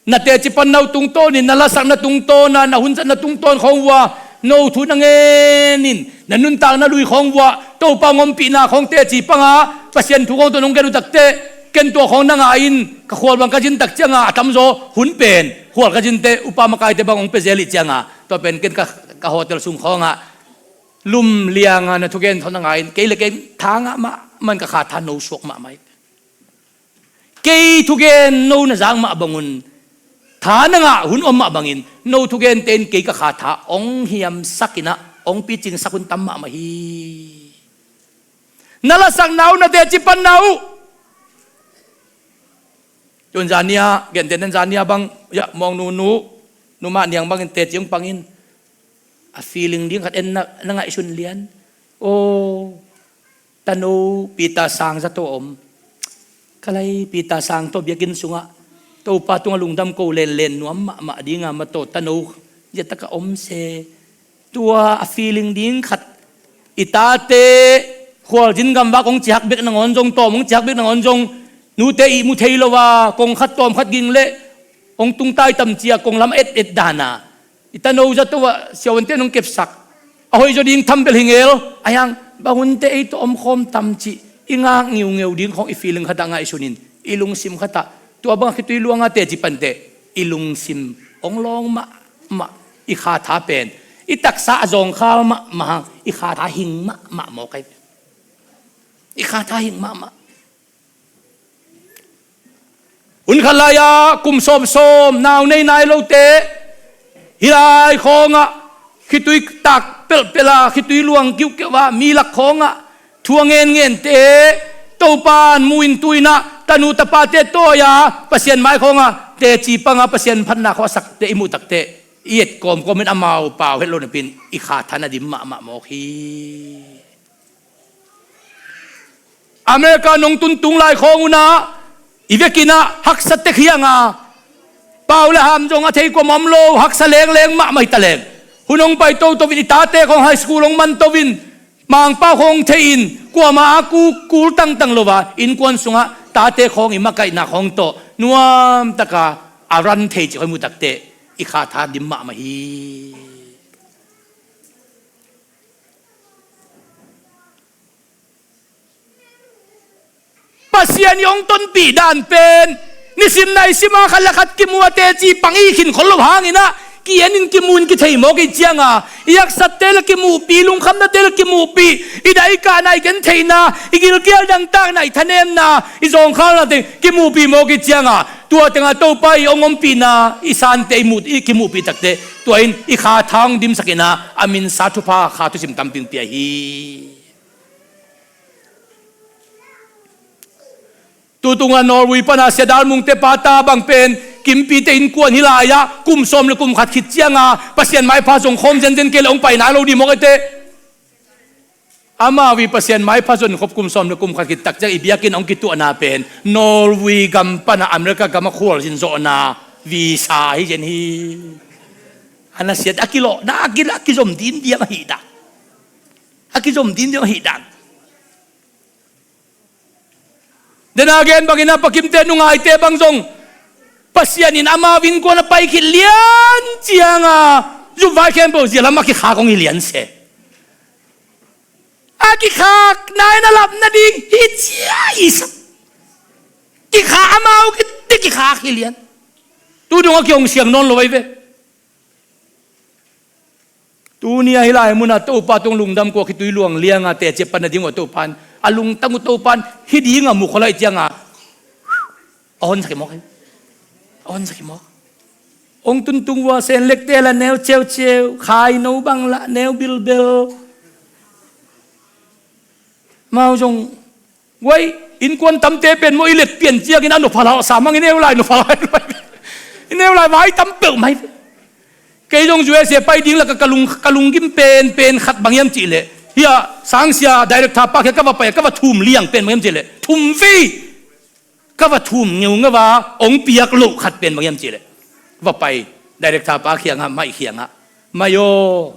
Na teci panna uh tungtawnin, na lasakna tungtawna, na hun zatna tungtawn khawng uh ah no thu na ngenin, na nuntakna lui khawng uh ah Topa hong ompihna khawng teci panga Pasian thu khawng tawh nong gen uh takteh, ken tua khawng na ngah in, ka khual bang ka zin tak cianga a tamzaw hun pen khual ka zinte upa makaite bang hong pia zel ih cianga, tua pen ken ka, ka hotel sung khawngah lum lianga na thugen thawn na ngah in, kei le kei tha ngah mahmah in ka kha tha no suak mahmah hi. Kei thugen no na zak mah bangun, tha na ngah hun om mah bangin no thugente in kei ka kha tha hong hiamsak inah hong picingsak hun tam mahmah hi. Na lasakna uh, na teci panna uh. Tun zania, gentehna in zania bang, ya, mawng nunu, numah niang bangin teci hong pangin, a feeling ding khat en na, na ngaihsun lian. Aw, tano Peter Sang zato om. Ka lai Peter Sang tawh biakinn sungah Topa tungah lungdam ko lenlen nuam mahmah dinga mataw tano ziatak a om se. Tua a feeling ding khat, i tate khualzin gamvak hong cihak bek nangawn zong, tawm hong cihak bek nangawn zong, nute ihmu thei lo a, kong khat tawm khat ging leh hong tung tai tam cia kong lam et et dana, i tano zato ah siavuante in hong kepsak, a hoihzaw ding thambelh hi ngel. Ahi hang bang hunte ei tawh omkhawm tam cih i ngak ngiungeu ding khawng i feeling khatah ngaihsunin, i lungsim khatah tua bangah khitui luanga teci panteh i lungsim hong lawng mahmah. I kha tha pen i taksa a zawngkhal mahmah hang i kha tha hing mahmah mawk ahi. I kha tha hing mahmah. Hun khat lai-ah kum sawmsawm nau nei nai lote, hih lai khawngah khitui tak pelhpelh a, khitui luang kiuhkeuh a, mi lak khawngah thu a ngenngente Topa in mu in tu-in ah tanu tapate tawi-a Pasian mai khawngah teci panga Pasian phatna khawng a sakte i muh takteh i et kawmkawm in amau pau het lo napin i kha tha na dim mahmah mawk hi. America nong tun tung lai khawng unah i vekinah haksa tek hianga, pau le ham zong a thei kuamah om lo, haksa lengleng mahmah hi taleng. Hun hong pai toto in i tate khawng high school hong man to in, Mangpau khawng thei in kuamah a kuk kul tangtang lo a, innkuan sungah tate khawng i makaihna khawng tawh nuamtaka a ran thei cih khawng i muh takteh i kha tha dim mahmah hi. Pasian i hong tonpih dan pen nisim naisim a khat le khat kimu a teci pang i khin khol lo hangin ah ki-en in kimu in kithei mawk i cianga, i haksatte le kimuhpih, lungkhamnate le kimuhpih, i daikahna, i gentheihna, i gilkial dangtakna, i thanemna, i zawngkhalna teng kimuhpih mawk i cianga, tua tengah Topa i hong ompihna i sante i muh, i kimuhpih takteh tua in i kha tha hong dimsak in ah a minsa thupha kha thusim tampi hong pia hi. Tutung a Norway pana Sia Dal Mungte pata bang pen Kimpite innkuan hih lai-ah kum sawm le kum khat khit cianga Pasian maipha zong khawm zenzen kei le hong pai nai lo dih mawk ete. Amau i Pasian maipha zon khop kum sawm le kum khat khit tak ciang i biakinn hong kituahna pen Norway gam pana America gam a khualzin zawhna visa hi zen hi. A nasiat a kilawhna a ki, a kizom dimdiam ahih dan. A kizom dimdiam ahih dan. Dena gen bangin a Pa Kimte nungaite bang zong Pasian in amau innkuan a pai khit lian cianga zumvai khempeuh zia lam a kikhak hong hi lian se. A kikhak nai na lap nading hi cia i sak. Kikhak amau kiti kikhak hi lian. Tu dong a kihong siang nawn lo ai ve. Tuni a hih lai munah Topa tung lungdam kuak hi tui luang lianga teci a pan nading uh a Topa in a lungtang uh Topa in hih dinga mu khol ahih cianga a honsak hi mawk hi. A honsak hi mawk. Hong tuntung uh a Senlekte la neu ceuceu, Khaino bang la neu bilbel. Mau zong guai, innkuan tamte pen maw i let pian ciangin a nophalhauh sa mang i neu lai nophalhauh i neu lai vai tam peuh mai. Kei zong U S A pai ding laka ka lung, ka lunggim pen pen khat bang hiam cihleh, hia sangsia director pa khia ka va pai a ka va thum liang pen bang hiam cihleh, thum vei ka va thum ngeungeu a hong piak loh khat pen bang hiam cihleh, va pai director pa khiangah, maih khiangah, maih aw,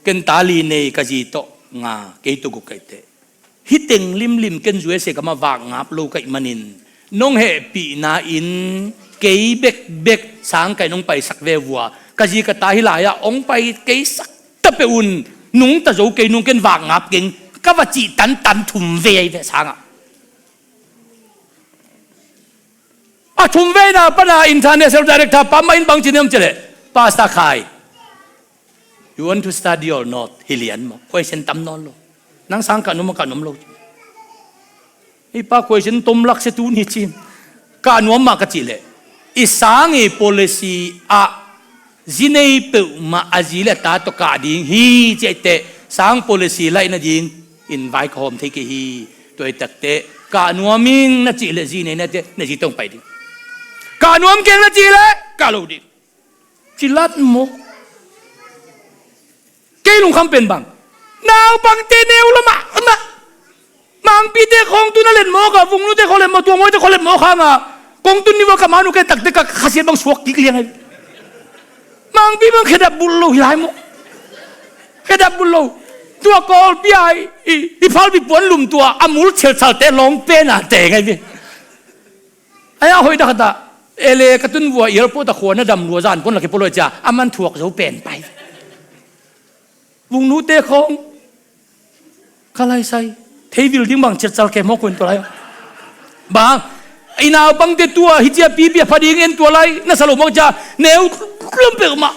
ken ta li nei, ka zi tawh nga, kei tawh guk ka hih teh, hih teng limlim ken U S A kamah vak ngap lo ka hih manin nong hehpihna in kei bekbek sang ka in hong paisak ve vua, ka zi ka ta hih lai-ah hong pai kei sak ta peuh un, nungta zo kei nung, ken vak ngap keng, ka va cih tantan thum vei ahi ve sangah. A thum veina pana international director pa mah in bang ci hiam cihleh, Pastor Khai, you want to study or not? Hi lian maw, question tam nawn lo. Nang sang kah nuam a kah nuam lo. Hih pa question tom lak sia tuni ci. Kah nuam mah ka cihleh, i sang i policy ah zi nei peuhmah a zi le a ta tawh kah ding hi ci ahih teh, sang policy laih nading in vai ka hawm thei kei hi. Tua ahih takteh kah nuam ing na cihleh zi nei na teh, na zi tawh hong pai ding. Kah nuam keng na cihleh kah lo ding. Ci lat maw. Kei lungkham pen bang, naupangte neu lamah, amah Mangpite khawng tu na let mawk a, Vungnute khawng let mawk, Tuamawite khawng let mawk hanga kong tun ni vua ka manu kei takteh ka khasiat bang suak kik liang ahi. Mangpi bang khedap bulh lo hi lai maw. Khedap bulh lo. Tua Kawlpi a i, i phalbi puan lum tua a mul chelchalte lawng pena teng ahi ve. Ahi a hoih dak khat ah L A ka tun vua airport a khua na dam lua zan pon la kipoloi cia a man thuak zo pen pai. Vungnute khawng ka laisai thei vil ding bang ciatcal ke mawk un tua lai. Bang i naupangte tua hi cia pipi a pha ding en tua lai na sa lo mawk cia neu lum peuhmah.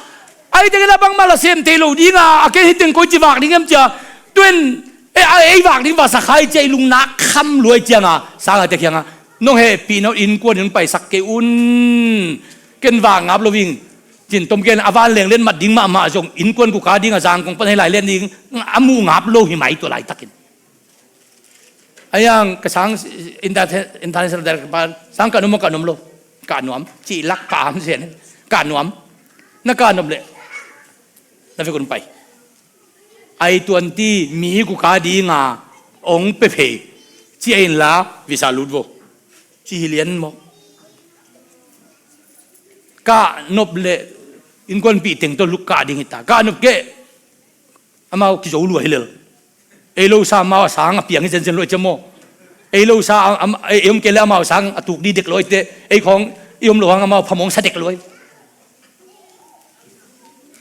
Ai tengin a bangmah la sem thei lo dinga a ke hi teng koi ci vak ding em cia tuen ei vak ding va sa khai cia i lungnak kham luai cianga sanga te khianga nong hehpihna uh innkuan in hong paisak kei un. Ken vak ngap lo ing. Cin tom ken a van leng len mat ding mahmah zong innkuan kuka dinga Zangkong pan hei lai len ding a muh ngap lo hi mai tua laitakin. Ayang ka sang international director pa sang ka nuam ka nuam lo. Ka nuam ci lak ka am sen ka nuam. Na ka nuam le na vekun pai. Ai tuanti mi kuka dinga ong pe phei ci a inla visa lut vo. Ci hi lian maw. Ka nop le innkuanpih teng tawh luk ka ding hita. Ka nop keh amau kizo lua hi lel. Ei lo sa amau a sang a piang hi zenzen lua i cia maw. Ei lo sa ei om kei le amau sang a tuk di dek lua i te ei khawng i om lo hang amau phamawng sa dek lua i.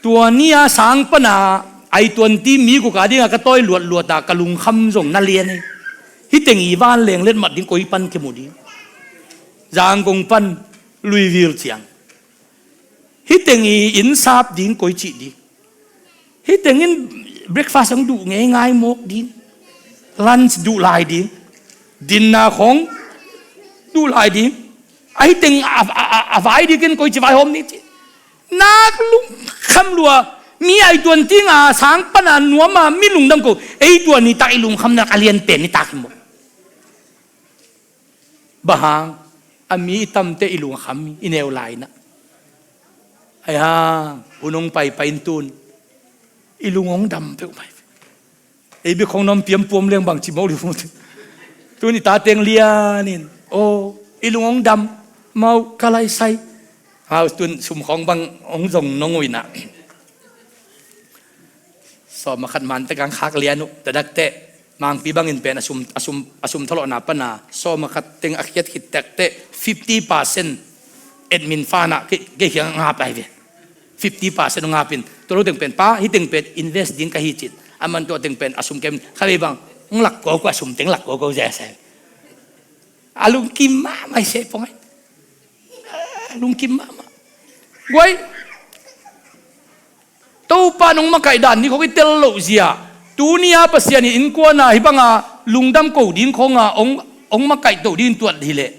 Tua ni-a sang pana ai tuanti mi kuka dinga ka tawi luatluata ka lungkham zong na lian hi. Hih teng i van leng letmat ding koi pan kimu ding. Zangkong pan luivil ciang hih teng i inn sap ding koi cih ding. Hih tengin breakfast hong duh ngeingai mawk ding. Lunch duh lai ding. Dinner khawng duh lai ding. Ahi teng a vai dingin koi ci vaihawm ni ci. Nak lungkham lua mi ai tuan tinga sang pana nuama mi lungdam ko ei tuan nitak i lungkham nak a lian pen nitak hi maw. Bang hang a mi i tamte i lungkham i neu lai na. Ai hang hun hong paipai in tun i lung hong dam peuhmai. Ei bia khong na om piampuam leng bang ci mawk dih mawk. Tun i tateng lianin aw i lung hong dam mau ka laisai. Hau tun sum khong bang hong zong nong uina. Sawm a khat man te kang khak lian uh tadakteh mangpi bangin pen a sum, a sum, a sum thalawhna pana sawm a khat teng a khiat khit takteh fifty percent admin fund ah kei khiang a ngap ai ve. Fifty percent hong ngapin tua lo teng pen pa hih teng pen invest ding ka hi cin a man tua teng pen a sum kem kha vei bang hong lak kua kua a sum teng lak kua kua zia sai. A lungkim mahmah i seh pong ai. A lungkim mahmah. Guai. Topa nong makaih dan ni khong i tel loh zia. Tuni-a Pasian in innkuan a hih banga lungdam ko ding khong a hong, hong makaih to ding tuat hileh,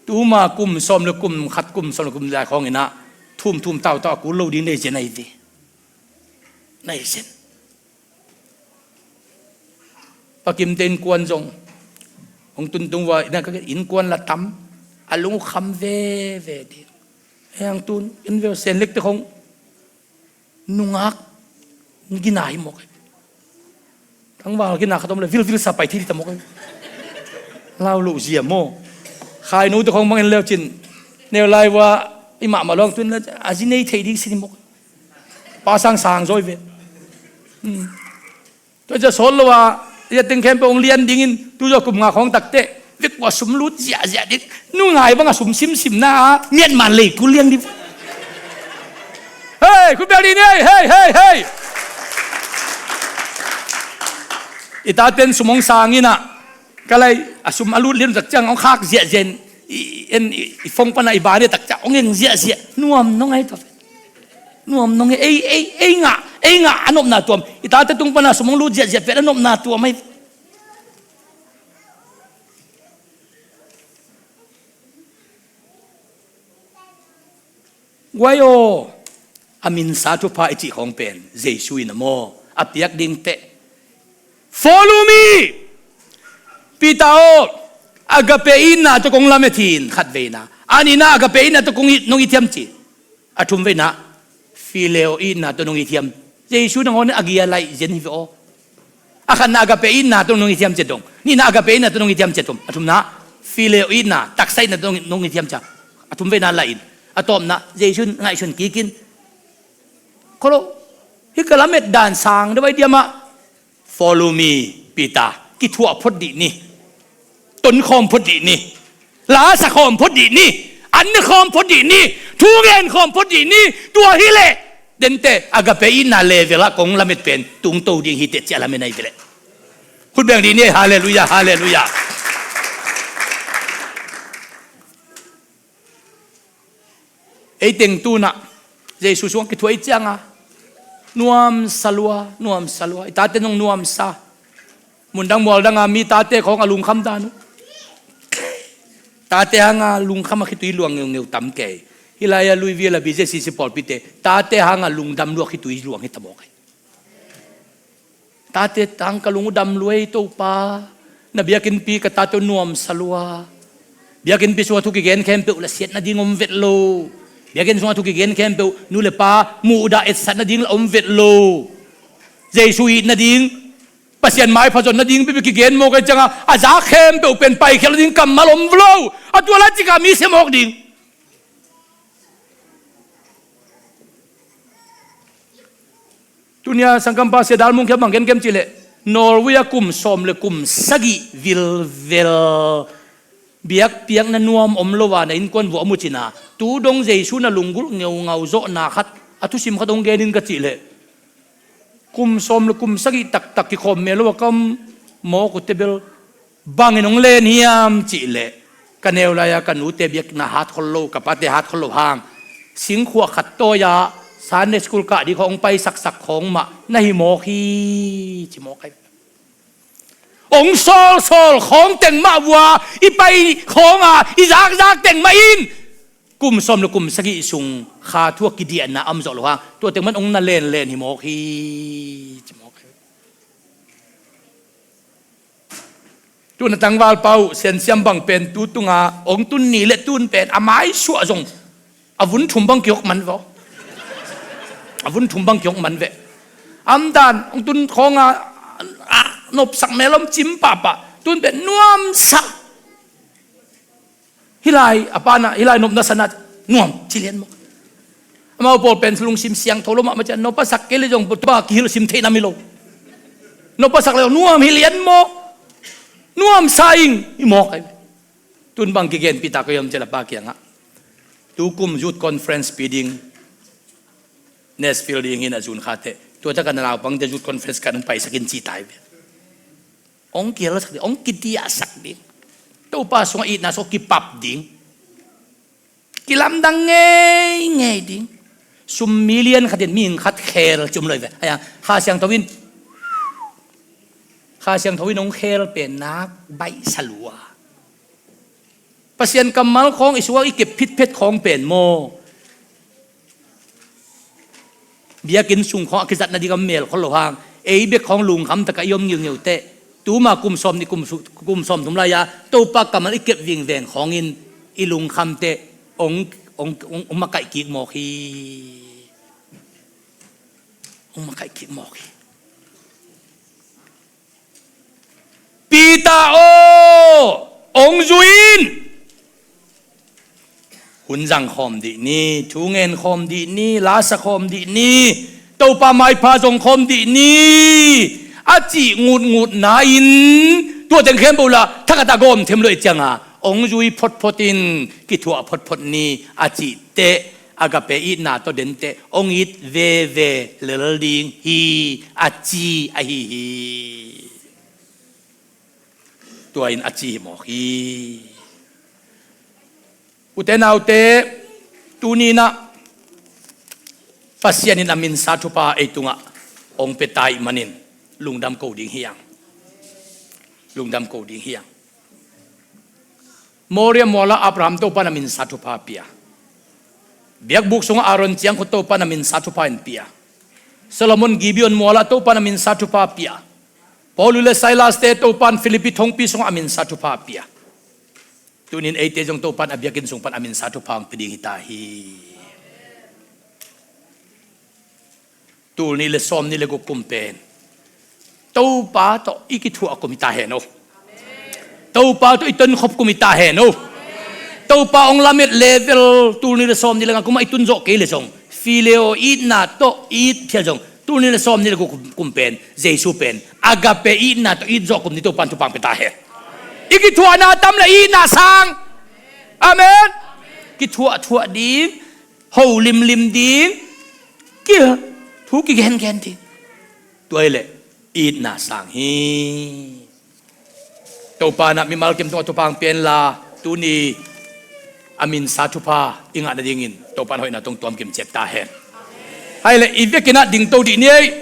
tuma kum sawm le kum khat, kum sawm le kum lai khong inah thum thum tau tau a kul lo ding nei zen ahi ve. Nei zen. Pa Kimte innkuan zong hong tuntung vua, innkuan la tam, a lung uh kham veve ding. Hei, hang tun in veu Senlekte khong nungak gina hi mawk. Tangval gina khat om le vilvil sa pai thei dita mawk. Lau loh zia maw? Khainote khong bangin leucin neu lai vua i mahmah luang tun a zi nei thei ding sin hi mawk. Pa sang sang zawi ve. Tua cia sawt lo a, ia teng khempeuh hong lian dingin tu zaw kum nga khawng takte vek ua sum lut ziahziah ding. Nu ngai banga sum simsimna a miatman lei kul liang ding. Hei, khut bel ding ei, hei, hei, hei. I taten sum hong sang inah, ka lai a sum a lut lian tak ciang hong khak ziahziah in, i, en, i, i fong pana i bani tak ciang hong eng ziahziah. Nuam nong ai tua. Nuam nong e, ei, ei, ei ngah, ei ngah a nopna tuam. I tate tung pana sum hong lut ziahziah pen a nopna tuam ai. Guai aw, a minsa thupha i cih khawng pen Jesu in a maw a piak ding teh. Follow me. Peter aw, agape itna tawh kong lamet hi in khat veina. A nihna agape itna tawh kong it, nong it hiam ci. A thum veina phileo itna tawh nong it hiam. Jesu nangawn a gia laih zen hi ve aw. A khatna agape itna tawh nong it hiam ci a dong. Nihna agape itna tawh nong it hiam ci a thum. A thumna phileo itna, taksa itna tawh nong it hiam ci a. A thum veina laih in. A tawpna Jesu in ngaihsun kikin. Kolo, hih ka lamet dan sang deuh ai diamah. Follow me, Peter. Kithuah phot dih ni. Tonkhawm phot dih ni. Lasa khawm phot dih ni. An ne khawm phot dih ni. Thu ngen khawm phot dih ni. Tua hileh dente agape itna level ah kong lamet pen tungto ding hi teh ci a lamet ahi veleh. Khut beng dih ni. Halleluiah, halleluiah. Ei teng tunah Jesu sungah kithuah i cianga nuamsa lua, nuamsa lua. I tate nong nuamsa. Mundang mualdanga mi tate khawng a lungkham dan uh. Tate hanga lungkham a khitui luang ngeungeu tam kei. Hih lai-a Louisville a B J C C pawlpite tate hanga lungdam lua khitui luang hi ta mawk ei. Tate tang ka lung uh dam lua ei Topa. Na biakinnpi ka tate uh nuamsa lua. Biakinnpi sungah thu kigen khempeuh la siat nading om vet lo. Biakinn sungah thu kigen khempeuh nu le pa muhdah etsat nading la om vet lo. Jesu it nading, Pasian maipha zon nading bibi kigen mawk ei cianga a zak khempeuh pen paikhial nading kammal om lo. A tua la cika mi sia mawk ding. Tunia sangkampa sia dalmung khia bang genkem cihleh Norway a kum sawm le kum sagih vilvel biakpiakna nuam om lo a na innkuan vuah mucina tu dong Jesu na lunggulh ngeungau zawhna khat a thusim khat hong genin ka cihleh kum sawm le kum sagih taktak kikhawm mel lo a ka om mawk uh tebel. Bangin hong len hiam cihleh ka neu lai-a ka nute biakna hat khol lo, ka pate hat khol lo hang singkhuah khat tawi-a Sunday school kah ding khawng hong paisaksak khawng mah na hi mawk hi ci mawk ahi. Hong sawlsawl khawng teng mah vua i pai khawnga i zakzak teng mah in kum sawm le kum sagih sung kha thu a kidiahna a om zawh lo hang tua teng man hong na lenlen hi mawk hi ci mawk ahi. Tuna tangvalpa uh siansiam bang pen tu tunga hong tun ni le tun pen a maisuah zong a vun thum bang kihok man veh. A vun thum bang kihok man veh. Amdan hong tun khawnga a nopsak melom cim pahpah tun pen nuamsak. Hilai a pana hilai nopna sana nuam ci lian maw? Amau pawl pen lungsim siangtho lo mahmah cian nopasak kei le zong pa kihilh sim theihna mi lo. Nopasak le zong nuam hi lian maw? Nuam sa ing i mawk ai. Tun bang kigenpi ta ka hiam cian a pa kiangah tukum youth conference pi ding Nashville ding hin a zun khate tua taka na naupangte youth conference kan hong paisakin ci tai ve. Hong kihelsak ding, hong kitiahsak ding. Topa sungah itna sungah kipap ding. Kilamdang ngeingei ding. Sum million khatin mihing khat khel ci om lo hi ve. Ahi hang Kha Siangtho in, Kha Siangtho in hong khel pen nak baihsa lua. Pasian kammal khawng i sungah i kep phitphet khawng pen maw, biakinn sung khawng a kizatna ding a mel khol lo hang, ei bek khawng lungkham takah i om ngiungeu teh, tuma kum sawm nih kum su-, kum sawm thum lai-a Topa kammal i kep vingveng khawngin i lungkham teh hong, hong, hong, hong makaih kik mawk hi. Hong makaih kik mawk hi. Peter aw, hong zui in. Hun zang khawm dih ni, thu ngen khawm dih ni, la sa khawm dih ni, Topa maipha zong khawm dih ni, a cih ngutngutna in, tua teng khempeuh lah thakhat a gawm them lo i cianga hong zui photphot in, kithuah photphot ni a cih teh, agape itna tawh den teh hong it veve lel ding hi, a ci ahi hi. Tua in a ci hi mawk hi. Ute naute, tuni-in ah Pasian in a minsa thupha ei tungah hong pia ta ahih manin lungdam ko ding hi hang. Lungdam ko ding hi hang. Moria mualah Abraham Topa in a minsa thupha pia. Biakbuk sungah Aaron ciangkhut Topa in a minsa thupha in pia. Solomon Gibeon mualah Topa in a minsa thupha pia. Paul le Silas te Topa in Philippi thongpi sungah a minsa thupha pia. Tunin eite zong Topa in a biakinn sung pan a minsa thupha hong pia ding hi ta hi. Tul nih le sawm nih le guk kum pen Topa tawh i kithuah kum hi ta hen aw. Topa tawh i tonkhop kum hi ta hen aw. Topa hong lamet level tul nih le sawm nih le nga kum ah i tun zawh kei le zong, phileo itna tawh i it phial zong, tul nih le sawm nih le guk kum, kum pen Jesu pen agape itna tawh i it zawh kum ni Topa in thupha hong pia ta hen. I kithuahna tam le itna sang. Amen. Kithuah thuah ding, ho limlim ding, ki, thu kigengen ding. Tua hi leh itna sang hi. Topa in ah mimal kim tungah thupha hong pia inla, tuni a minsa thupha i ngah nadingin Topa in hoihna tawh hong tuamkim ciat ta hen. Hai leh i vekin ah dingto dih ni ei.